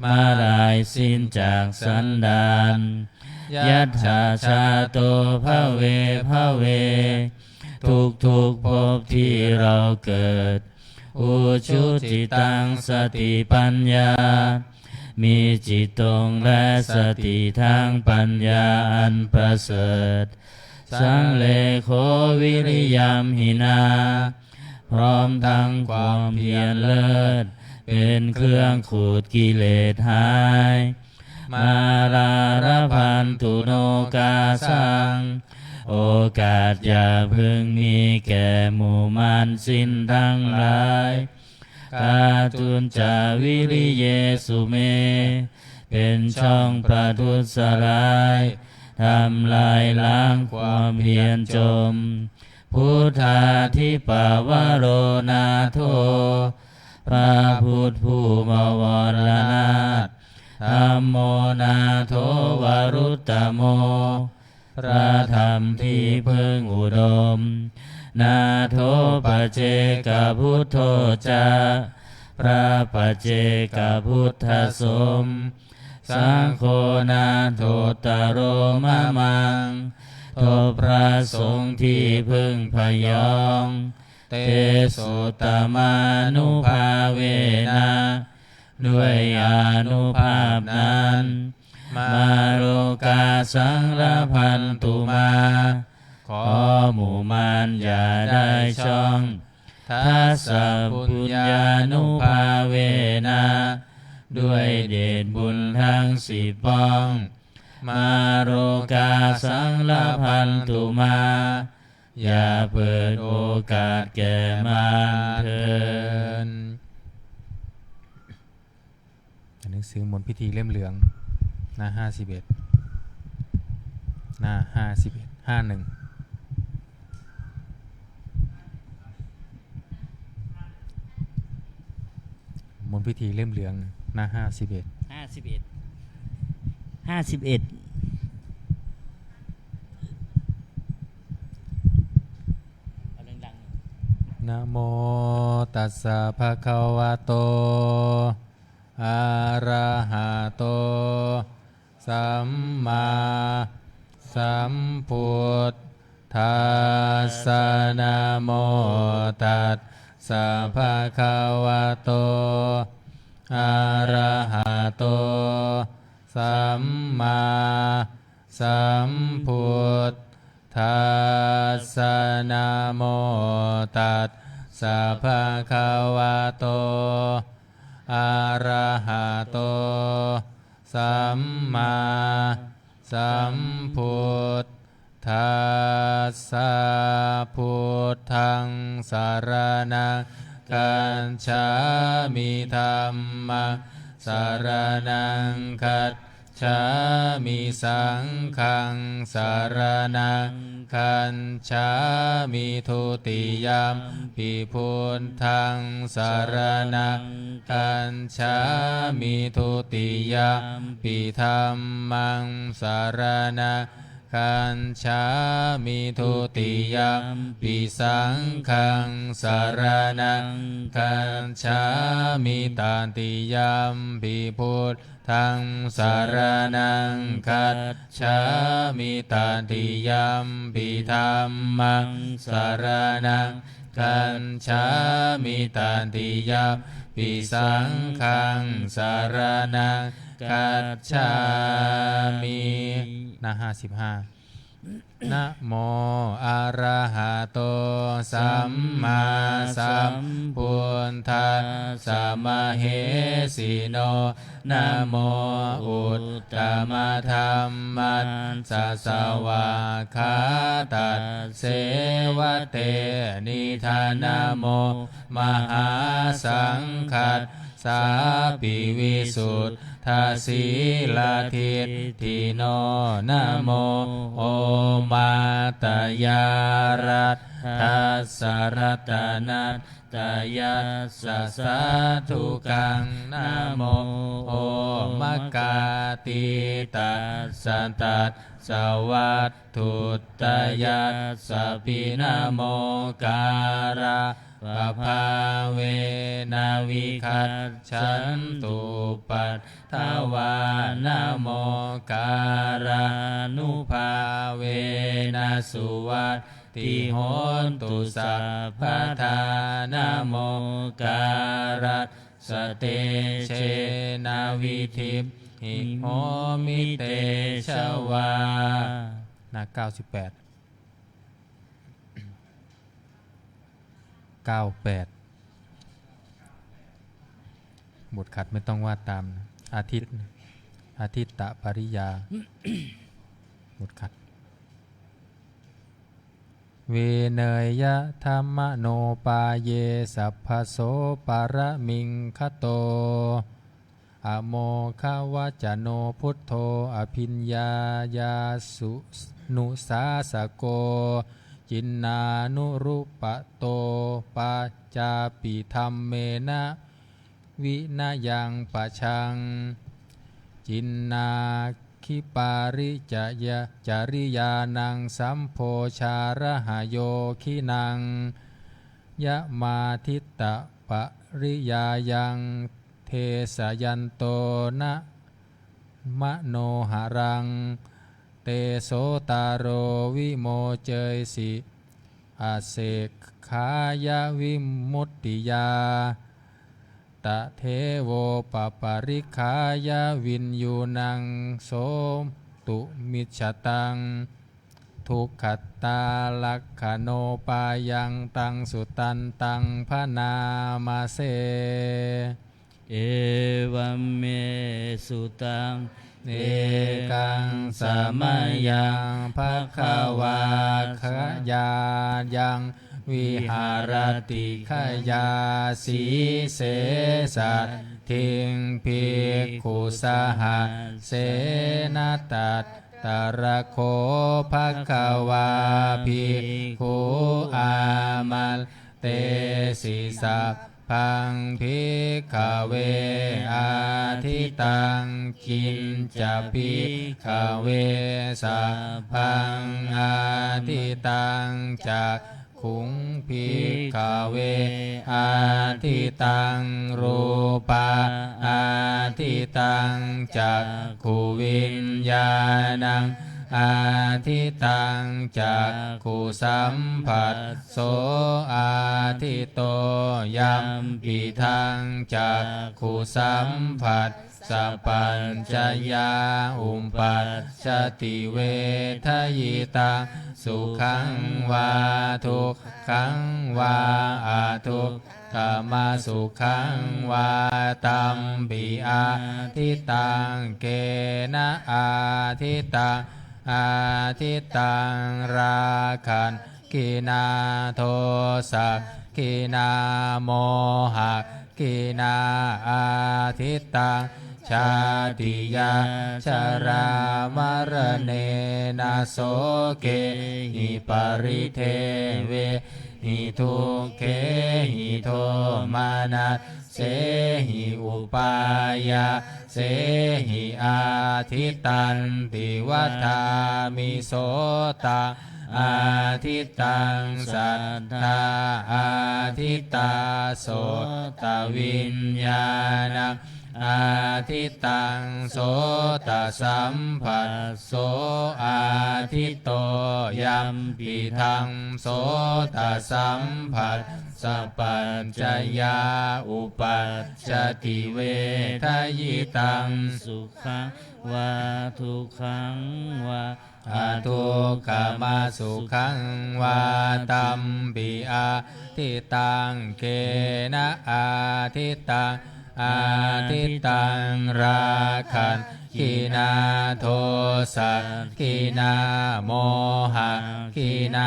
เมื่อไรสิ้นจากสันดาน ยัตถาชาโตภะเวภะเว ทุกทุกๆภพที่เราเกิด อุชุจิตังสติปัญญา มีจิตตรงและสติทั้งปัญญาอันประเสริฐ สังเลโขวิริยัมหินา พร้อมทั้งความเพียรเลิศ เป็นเครื่องขูดกิเลสหาย มาราระพันตุโนกาสัง โอกาสอย่าพึงมีแก่หมู่มารสิ้นทั้งหลาย กาตุญจาวิริเยสุเม เป็นช่องประทุษร้าย ทำลายล้างความเพียรจม พุทธาธิปวโรนาโถ พระพุทธผู้บวรนาถ ธัมโมนาโถวรุตตโม พระธรรมที่พึ่งอุดม นาโถปัจเจกพุทโธจะ พระปัจเจกพุทธสม สังโฆนาโถตโรมะมัง ทบพระสงฆ์ที่พึ่งพยอง เตโสตมานุภาเวนะ ด้วยอานุภาพนั้น มาโรกาสังรพันตุมา ขอหมู่มารอย่าได้ช่อง ทัสสะปุญญานุภาเวนะ ด้วยเดชบุญทั้งสิบป้อง มาโรกาสังรพันตุมา อย่าเปิดโอกาสแก่มารเถิด หนังสือมนต์พิธีเล่มเหลือง หน้าห้าสิบเอ็ด หน้าห้าสิบเอ็ด ห้าหนึ่ง มนต์พิธีเล่มเหลือง หน้าห้าสิบเอ็ด ห้าสิบเอ็ด ห้าสิบเอ็ด เอาดังๆ นะโมตัสสะภะคะวะโต อะระหะโต สัมมาสัมพุทธัสสะ นะโมตัสสะภะคะวะโต อะระหะโต sammāsambuddhassa. Namo tassa bhagavato arahato sammāsambuddhassa. Buddhaṃ saraṇaṃ gacchāmi. Dhammaṃ saraṇaṃ gacchāmi. Saṅghaṃ saraṇaṃ gacchāmi. Dutiyampi buddhaṃ saraṇaṃ gacchāmi. Dutiyampi dhammaṃ saraṇaṃ gacchāmi. Dutiyampi saṅghaṃ saraṇaṃ gacchāmi. Tatiyampi buddhaṃ saraṇaṃ gacchāmi. Tatiyampi dhammaṃ saraṇaṃ gacchāmi. Tatiyampi saṅghaṃ saraṇaṃ gacchāmi. หน้า ห้าสิบห้า Namo arahato sammāsambuddhassa mahesino. Namo uttamadhammassa svākkhātasseva tenidha. Namo mahāsaṅghassāpi visuddhasīladiṭṭhino. Namo omātyāraddhassa ratanattayassa sādhukaṃ. Namo omakātītassa tassa vatthuttayassapi. Namokārappabhāvena vigacchantu upaddavā. Namokārānubhāvena suvatthi hotu sabbadā. Namokārassa tejena vidhimhi homi tejavā. หน้า เก้าสิบแปด เก้าแปด บทขัดไม่ต้องวาดตามนะ อาทิตย์ อาทิตตปริยา บทขัด Vineyadhammaṇopāye sabbaso paramiṅgato. Amoghāvacano buddho abhiññāya su- nusāsako. Ciṇṇānuruppato pacāpidhammena vinayaṃ pajaṃ. Ciṇṇāgiparica- cariyānaṃ sambhojarahayogiṇaṃ. Yamāditta pariyāyaṃ desayanto na manoharaṃ. Tesotaro vimoceyyasi asekhāya vimuttiyā. Tadevopaparikkhāya viññuṇaṃ sotumijjhataṃ. Dukkhattālakkhaṇopāyaṃ taṃ sudantaṃ bhaṇāma se. Evaṃ me sutaṃ. Ekaṃ samayaṃ bhagavā gayāyaṃ viharati. Gayā sīse saddhiṃ bhikkhusahassena. Tat- tra kho bhagavā bhikkhū āmantesi: Sabbaṃ bhikkhave āditaṃ. Kiñca bhikkhave sabbaṃ āditaṃ cak- khuṃ bhikkhave āditaṃ, rūpā āditaṃ, cakkhuviññāṇaṃ āditaṃ, cakkhusambhasso ādito, yampidaṃ cakkhusamphas- sapaccayā uppajjati vedayitaṃ sukhaṃ vā dukkhaṃ vā adukkhamasukhaṃ vā tampi ādittaṃ. Kena ādittaṃ? Ādittaṃ rāgag ginā dosagginā mohagginā ādittaṃ jātiyā jarāmaraṇena sokehi paridevehi dukkhehi domanas sehi upāyāsehi ādittanti vadāmi. Sotaṃ ādittaṃ saddā ādittā sotaviññāṇaṃ ādittaṃ sotasamphas so āditto yampidaṃ sotasamphassapaccayā uppajjati vedayitaṃ sukhaṃ vā dukkhaṃ vā adukkhamasukhaṃ vā tampi ādittaṃ. Kena ādittaṃ? Ādittaṃ rāgagginā dosagginā mohagginā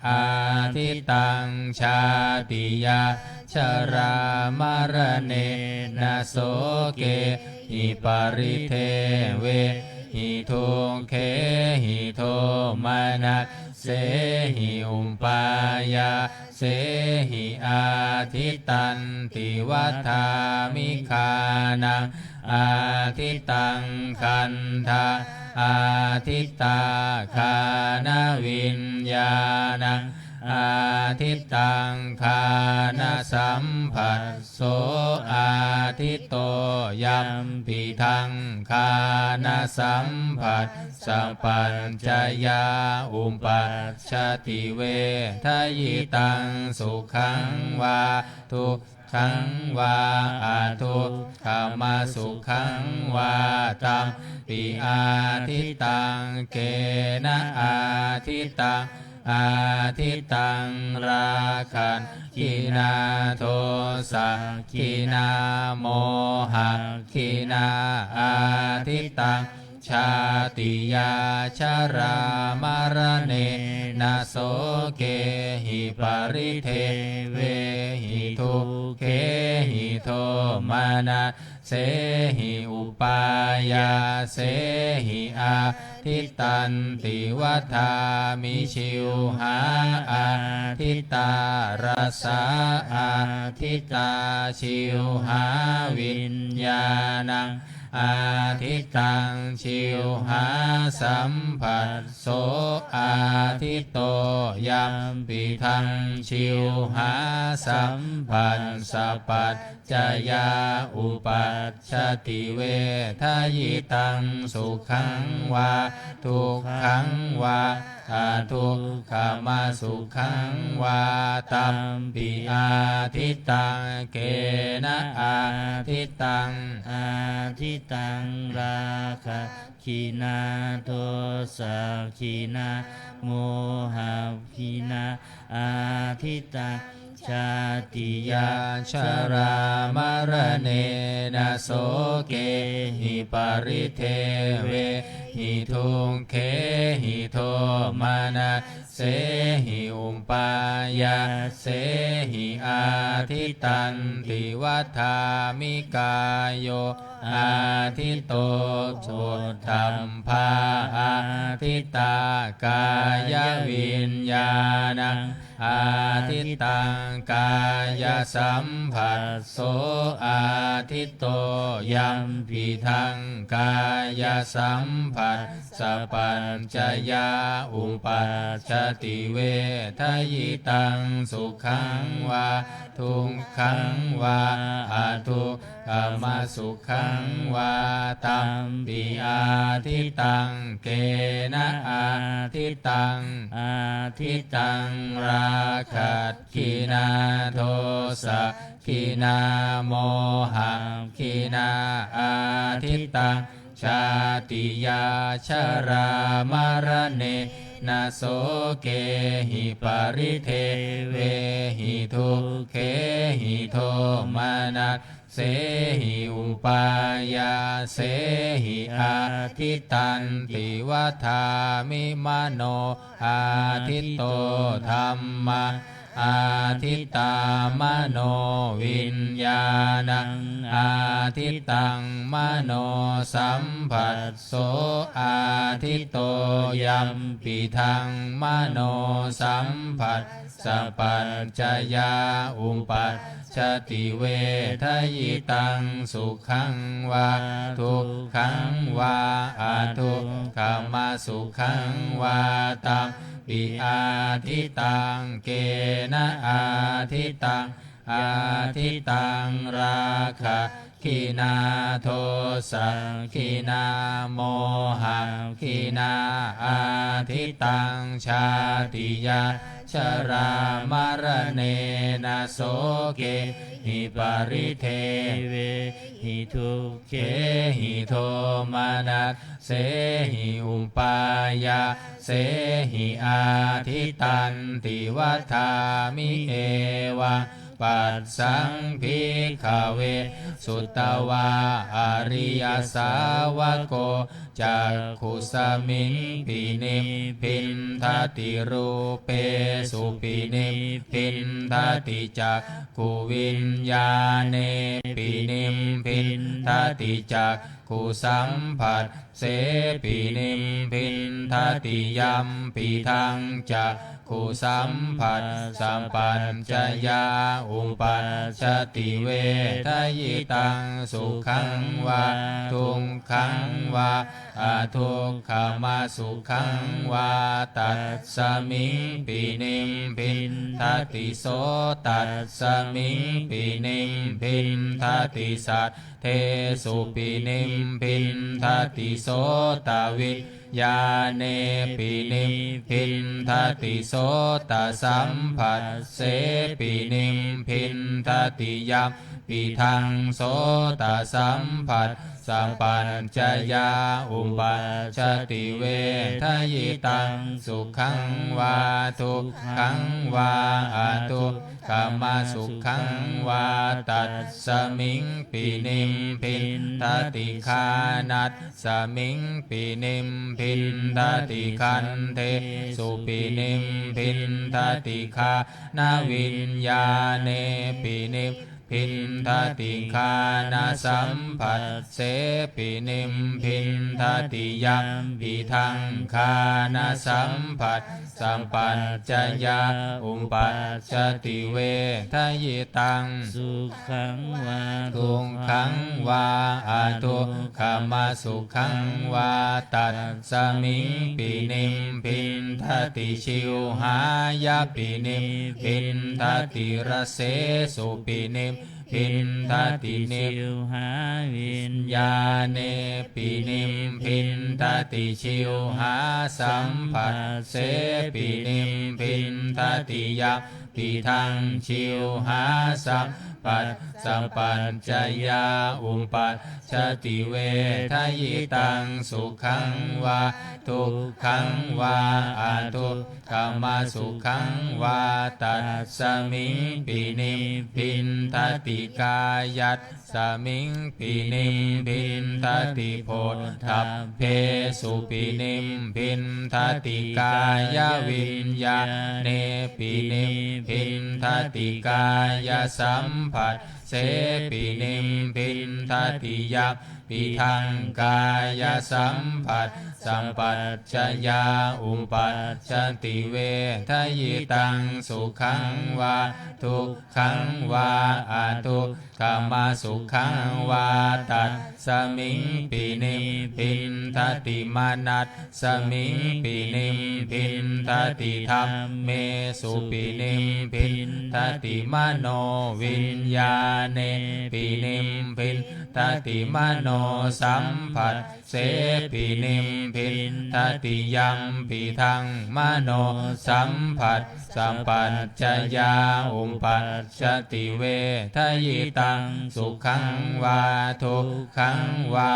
ādittaṃ jātiyā jarāmaraṇena sokehi paridevehi dukkhehi domanas sehi upāyāsehi ādittanti vadāmi. Ghānaṃ ādittaṃ gandhā ādittā ghānaviññāṇaṃ ādittaṃ ghānasamphas so āditto yampidaṃ ghānasamphassapaccayā uppajjati vedayitaṃ sukhaṃ vā dukkhaṃ vā adukkhamasukhaṃ vā tampi ādittaṃ. Kena ādittaṃ? Ādittaṃ rāgagginā dosagginā mohagginā ādittaṃ jātiyā jarāmaraṇena sokehi paridevehi dukkhehi domanas sehi upāyāsehi ādittanti vadāmi. Jivhā ādittā rasā ādittā jivhāviññāṇaṃ ādittaṃ jivhāsamphassapasso āditto yampidaṃ jivhāsamphassapaccayā uppajjati vedayitaṃ sukhaṃ vā dukkhaṃ vā adukkhamasukhaṃ vā tampi ādittaṃ. Kena ādittaṃ? Ādittaṃ rāgagginā dosagginā mohagginā ādittaṃ jātiyā jarāmaraṇena sokehi paridevehi dukkhehi domanassehi upāyāsehi ādittanti vadāmi. Kāyo āditto phoṭṭhabbā ādittā kāyaviññāṇaṃ ādittaṃ kāyasamphassapasso āditto yampidaṃ kāyasamphassapaccayā uppajjati vedayitaṃ sukhaṃ vā dukkhaṃ vā adukkhamasukhaṃ vā tampi ādittaṃ. Kena ādittaṃ? Ādittaṃ Rāgagginā dosagginā mohagginā, adiṭṭhaṃ jātiyā jarāmaraṇena sokehi paridevehi dukkhehi domanassehi upāyāsehi. Āditanti vadāmi, mano ādiṭṭho dhammā, ādiṭṭhā manoviññāṇaṃ, ādiṭṭhaṃ manosamphasso ādiṭṭho. Yampidaṃ manosamphassapaccayā uppajjati vedayitaṃ sukhaṃ vā dukkhaṃ vā adukkhamasukhaṃ vā, tampi ādiṭṭhaṃ. Kena ādiṭṭhaṃ? Ādiṭṭhaṃ rāgagginā dosagginā mohagginā, adiṭṭhaṃ jātiyā jarāmaraṇena sokehi paridevehi dukkhehi domanassehi upāyāsehi. Āditanti vadāmi, evaṃ passaṃ bhikkhave sutavā ariyasāvako cakkhusmiṃpi nibbindati, rūpesupi nibbindati, cakkhuviññāṇepi nibbindati, cakkhusamphassepi nibbindati. Yampidaṃ cakkhusamphassapaccayā uppajjati vedayitaṃ sukhaṃ vā dukkhaṃ vā adukkhamasukhaṃ vā, tasmiṃpi nibbindati. Sotasmiṃpi nibbindati, saddesupi nibbindati, sotaviññāṇepi nibbindati, sotasamphassepi nibbindati. Yampidaṃ sotasamphassapaccayā uppajjati vedayitaṃ sukhaṃ vā dukkhaṃ vā adukkhamasukhaṃ vā, tasmiṃpi nibbindati. Ghānasmiṃpi nibbindati, gandhesupi nibbindati, ghānaviññāṇepi nibbindati, ghānasamphassepi nibbindati. Yampidaṃ ghānasamphassapaccayā uppajjati vedayitaṃ sukhaṃ vā dukkhaṃ vā adukkhamasukhaṃ vā, tasmiṃpi nibbindati. Jivhāyapi nibbindati, rasesupi nibbindati, jivhāviññāṇepi nibbindati, jivhāsamphassepi nibbindati. Yampidaṃ jivhāsamphassapaccayā uppajjati vedayitaṃ sukhaṃ vā dukkhaṃ vā adukkhamasukhaṃ vā, tasmiṃpi nibbindati. Kāyasmiṃpi nibbindati, phoṭṭhabbesupi nibbindati, kāyaviññāṇepi nibbindati, kāyasamphassepi nibbindati. Yampidaṃ kāyasamphassapaccayā uppajjati vedayitaṃ sukhaṃ vā dukkhaṃ vā adukkhamasukhaṃ vā, tasmiṃpi nibbindati. Manasmiṃpi nibbindati, dhammesupi nibbindati, manoviññāṇepi nibbindati, manosamphas sepi nibbindati. Yampidaṃ manosamphassapajjayā uppajjati vedayitaṃ sukhaṃ vā dukkhaṃ vā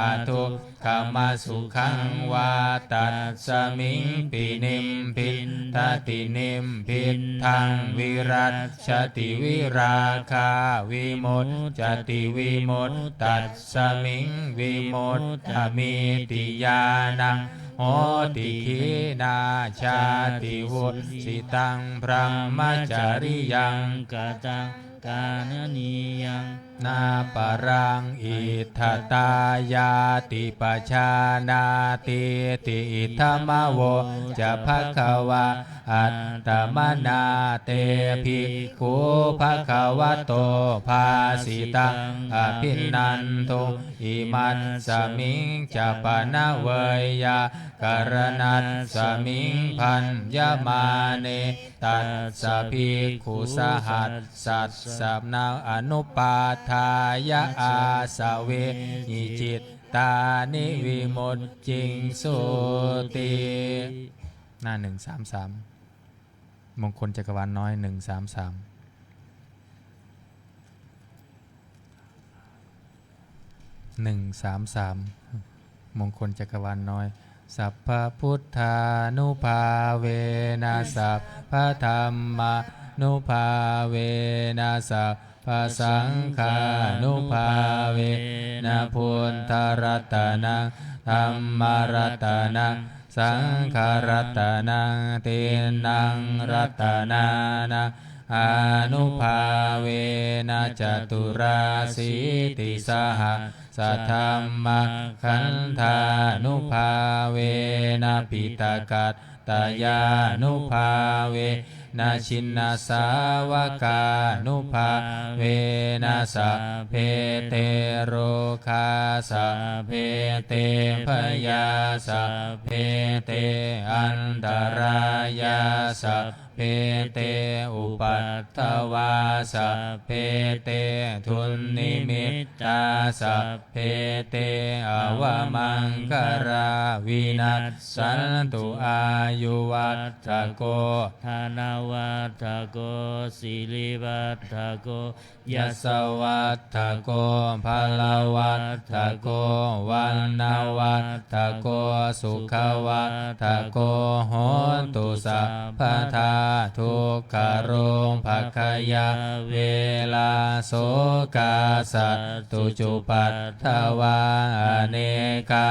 adukkhamasukhaṃ vā, tasmiṃpi nibbindati nibbindaṃ virajjati virāgā vimuccati vimuttas smiṃ vimuttamīti ñāṇaṃ hoti. Khīṇā jāti, vusitaṃ brahmacariyaṃ, kataṃ karanīyaṃ, naparaṃ itthattāyāti pajānātīti. Idamavoca bhagavā. Attamanā te bhikkhū bhagavato bhāsitaṃ abhinanduṃ. Imasmiñca pana veyyākaraṇasmiṃ bhaññamāne tassa bhikkhusahassassa anupādāya āsavehi cittāni vimucciṃsūti. หน้า หนึ่งสามสาม มงคลจักรวาลน้อย หนึ่งสามสาม หนึ่งสามสาม มงคลจักรวาลน้อย Sabbabuddhānubhāvena sabbadhammānubhāvena sabbasaṅghānubhāvena buddharatanaṃ dhammaratanaṃ saṅgharatanaṃ tiṇṇaṃ ratanānaṃ ānubhāvena caturāsītisahassadhammakkhandhānubhāvena piṭakattayānubhāvena jinasāvakānubhāvena sabbe te rogā sabbe te bhayā sabbe te antarāyā sabbe te upaddavā sabbe te dunnimittā sabbe te avamaṅgalā vinassantu. Āyuvaḍḍhako dhanavaḍḍhako sirivaḍḍhako yasavaḍḍhako balavaḍḍhako vaṇṇavaḍḍhako sukhavaḍḍhako hotu sabbadā. Dukkharogabhayā verā sokā sattu cupaddavā anekā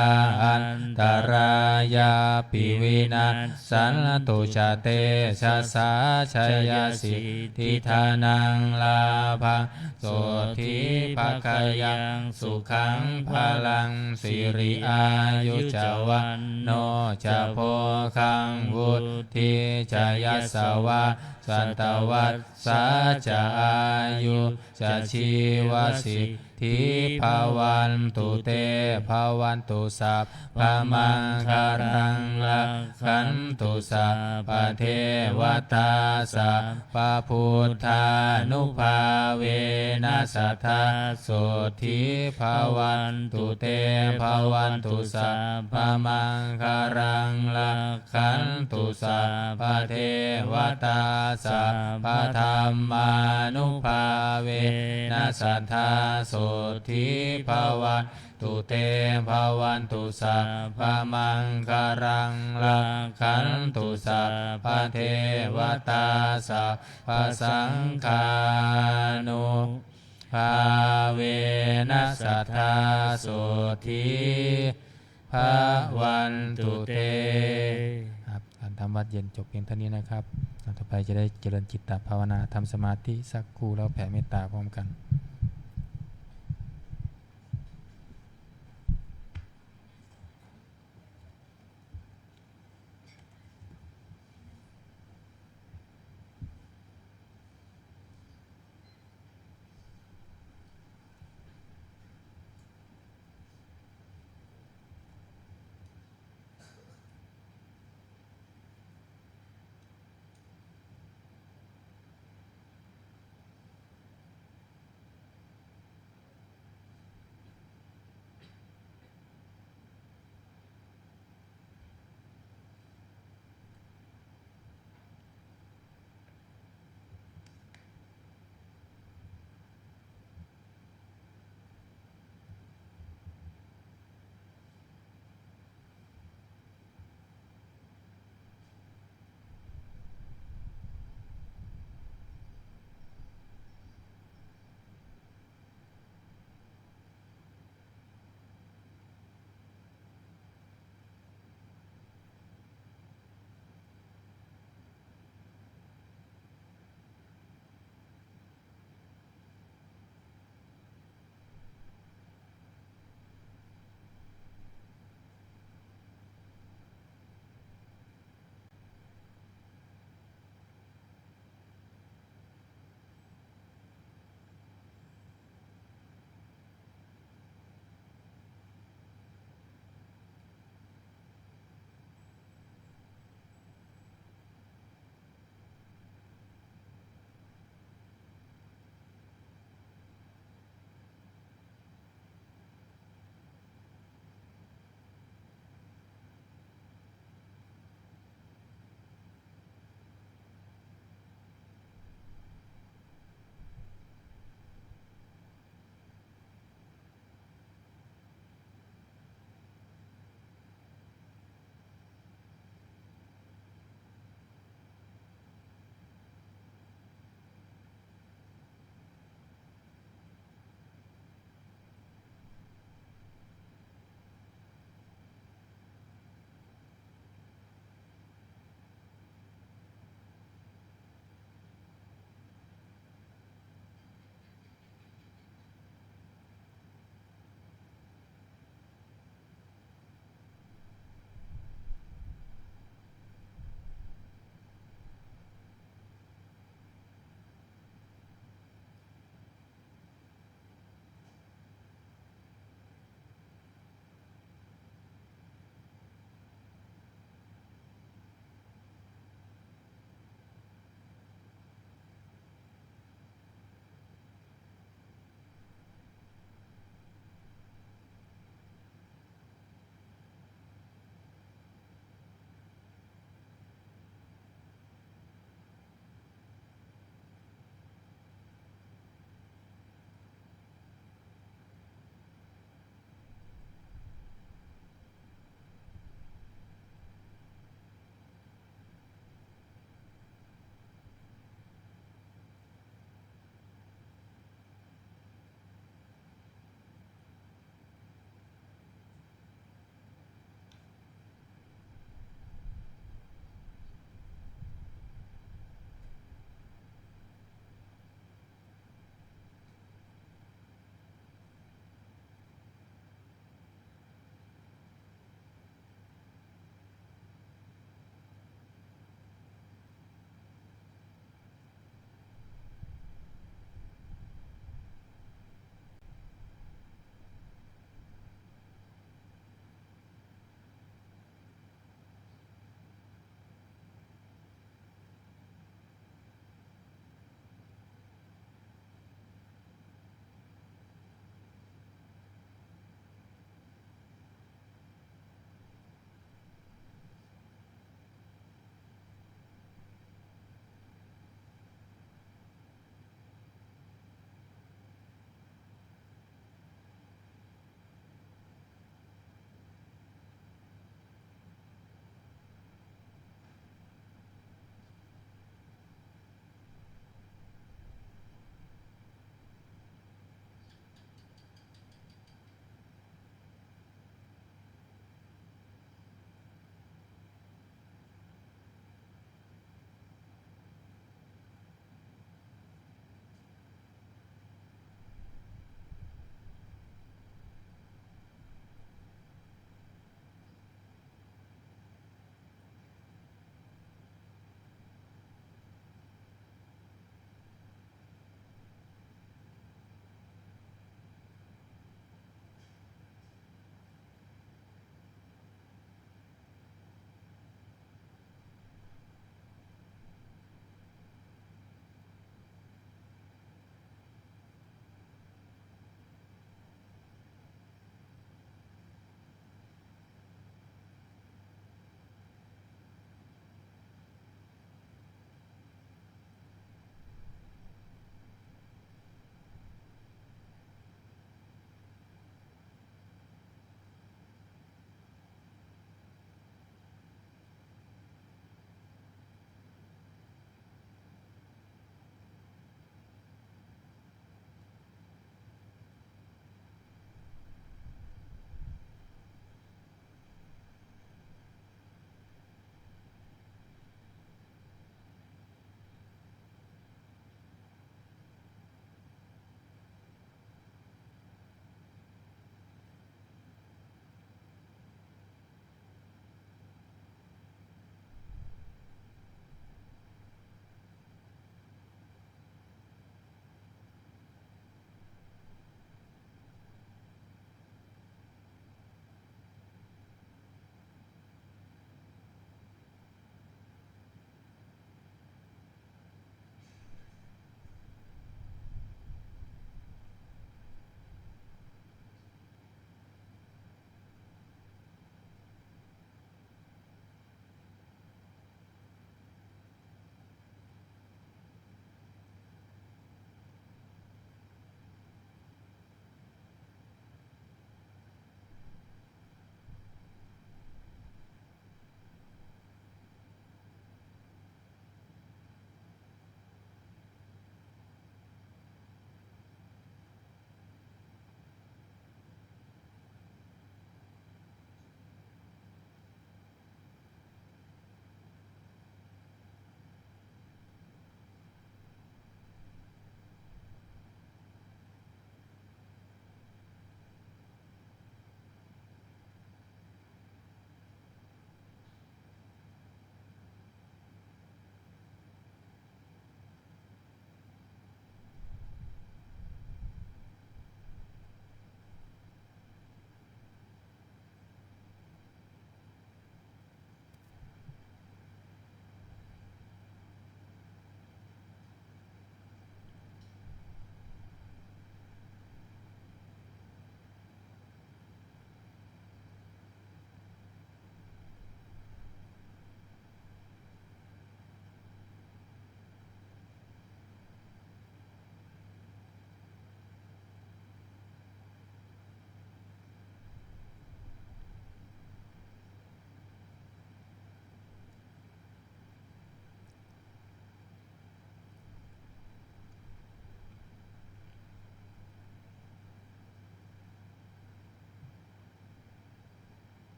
antarāyāpi vinassantu ca tejasā. Jayasiddhi dhanaṃ lābhaṃ sotthi bhāgyaṃ sukhaṃ balaṃ siri āyu ca vaṇṇo ca bhogaṃ vuḍḍhī ca yasavā satavassā ca āyū ca jīvasiddhī bhavantu te. Bhavantu sabbamaṅgalaṃ rakkhantu sabbadevatā sabbabuddhānubhāvena sadā sotthī bhavantu te. Bhavantu sabbamaṅgalaṃ rak khantu sabbadevatā sabbadhammānubhāvena sadā sotthī bhavantu te. Bhavantu sabbamaṅgalaṃ rakkhantu sabbadevatā sabbasaṅghānubhāvena sadā sotthī bhavantu te. ครับ การทำวัดเย็นจบเพียงเท่านี้นะครับ ต่อไปจะได้เจริญจิตตภาวนา ทำสมาธิสักครู่แล้วแผ่เมตตาพร้อมกัน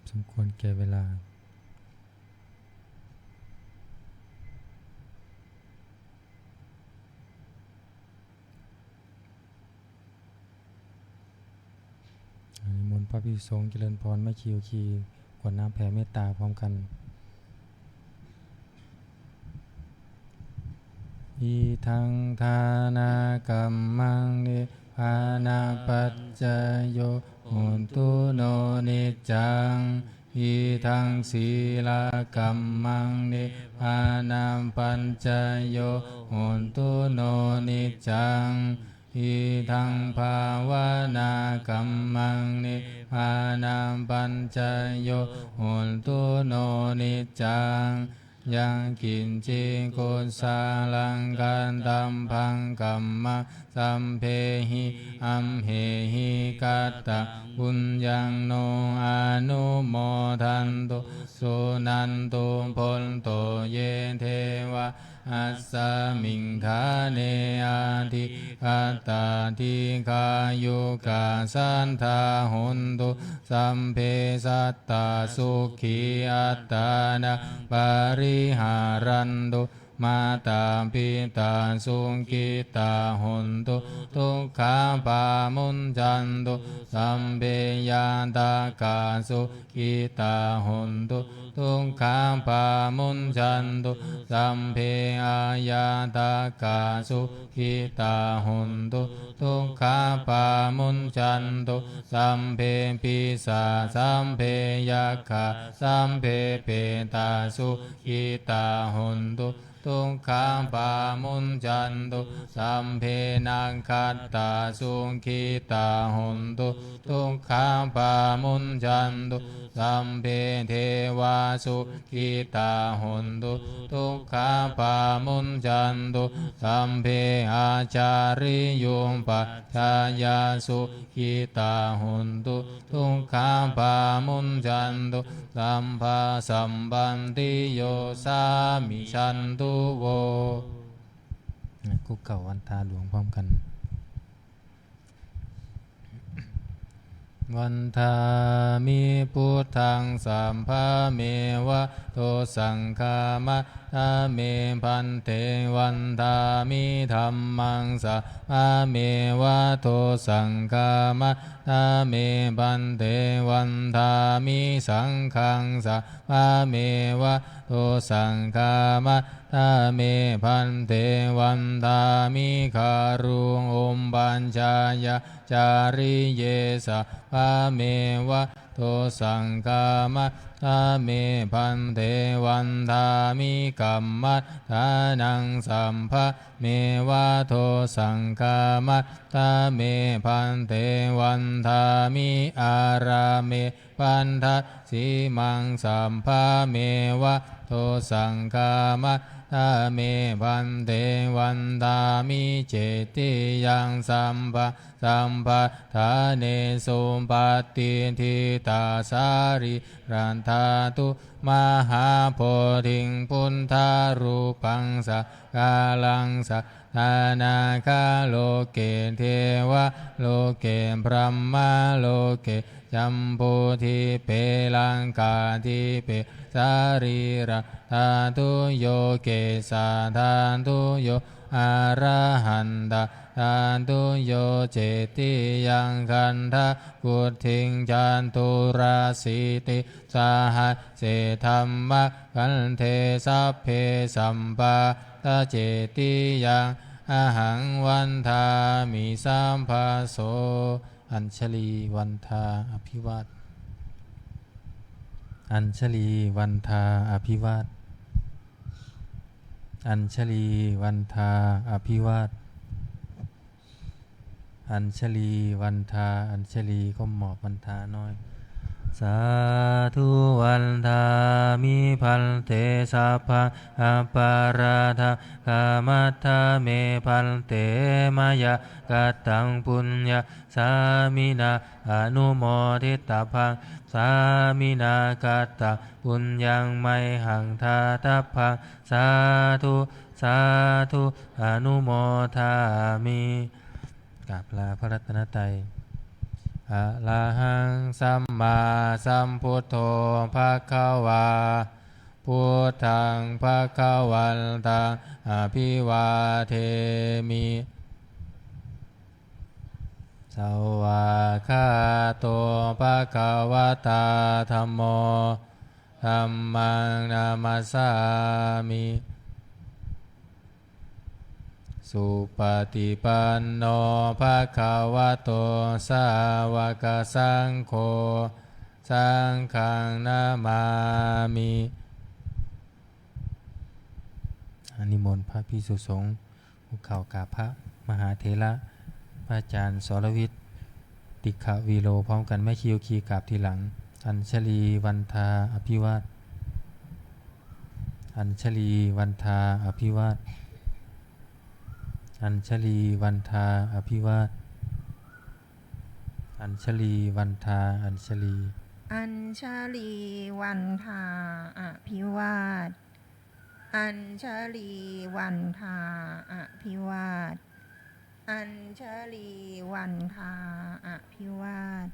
สมควรแก่เวลา นิมนต์พระภิกษุสงฆ์เจริญพร แม่ชี โยคี กรวดน้ำแผ่เมตตาพร้อมกัน Idaṃ dānakammaṃ nibbānapaccayo hotu no niccaṃ. Idaṃ sīlakammaṃ nibbānapaccayo hotu no niccaṃ. Idaṃ bhāvanākammaṃ nibbānapaccayo hotu no niccaṃ. Yaṅkiñci kusalaṃ kattabbaṃ kammaṃ sabbehi amhehi kattaṃ puññaṃ no anumodantu suṇantu bhonto ye devā asmiṃ ṭhāne adhigatā dīghāyukā sadā hontu sabbe sattā sukhī attānaṃ pariharantu. Mātā pitā sukhitā hontu dukkhā pamuñcantu. Sabbe ñātakā sukhitā hontu dukkhā pamuñcantu. Sabbe aññātakā sukhitā hontu dukkhā pamuñcantu. Sabbe pisā sabbe yakkhā sabbe petā sukhitā hontu dukkhā pamuñcantu. Sabbe nakkhattā sukhitā hontu dukkhā pamuñcantu. Sabbe devā sukhitā hontu dukkhā pamuñcantu. Sabbe ācariyupajjhāyā sukhitā hontu dukkhā pamuñcantu. Sabbasampattiyosā niccantu vo. นะ คุกเข่าวันทาหลวงพร้อมกัน Vandāmi buddhaṃ sabbameva dosaṃ khamatha me bhante. Vandāmi dhammaṃ sabbameva dosaṃ khamatha me bhante. Vandāmi saṅghaṃ sabbameva dosaṃ khamatha me bhante. Vandāmi guruṃ upajjhāyācariye sabbameva dosaṃ khamatha me bhante. Vandāmi kammaṭṭhānaṃ sabbameva dosaṃ khamatha me bhante. Vandāmi ārāme bandhasīmaṃ sabbameva dosaṃ khamatha me bhante. Vandāmi cetiyaṃ sabba sabbaṭṭhānesu patiṭṭhitā sārīradhātu mahābodhiṃ buddharūpaṃ sakāraṃ sadā nāgaloke devaloke brahmaloke jambudīpe laṅkādīpe sārīradhātuyo kesādhātuyo arahantadhātuyo. Cetiyaṃ gandhakuṭiṃ caturāsītisahase dhammakkhandhe sabbe sabbāta cetiyaṃ ahaṃ vandāmi sabbaso. Añjali vandhā abhivād. Añjali vandhā abhivād. Añjali vandhā abhivād. Añjali vandhā añjali ก้มหมอบวันทาน้อย Sādhu vandāmi bhante sabbaṃ aparādhaṃ khamatha me bhante mayā kattaṃ puññaṃ sāminā anumoditabbaṃ sāminā kattaṃ puññaṃ mayhaṃ dātabbaṃ sādhu sādhu anumodāmi. กราบลาพระรัตนตรัย Arahaṃ sammāsambuddho bhagavā. Buddhaṃ bhagavantaṃ abhivādemi. Svākkhāto bhagavatā dhammo. Dhammaṃ namassāmi. Supaṭipanno bhagavato sāvakasaṅgho. Saṅghaṃ namāmi. นิมนต์พระภิกษุสงฆ์ คุกเข่ากราบพระมหาเถระ พระอาจารย์สรวิทย์ ติขวีโร พร้อมกัน แม่ชีโยคีกราบทีหลัง Añjalī vandā abhivāda. Añjalī vandā abhivāda. Añjalī vandā abhivāda. Añjalī vandā, añjalī. Añjalī vandā abhivāda. Añjalī vandā abhivāda. Añjalī vandā abhivāda.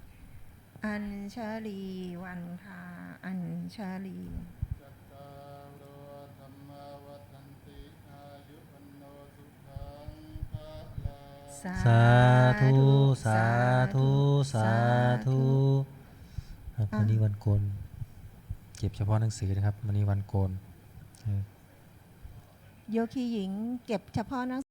Añjalī vandā, añjalī. Cattāro dhammā vaḍḍhanti, āyu vaṇṇo sukhaṃ balaṃ. Sādhu, sādhu, sādhu. ครับ วันนี้วันโกน เก็บเฉพาะหนังสือนะครับ วันนี้วันโกน เออ โยคีหญิงเก็บเฉพาะหนัง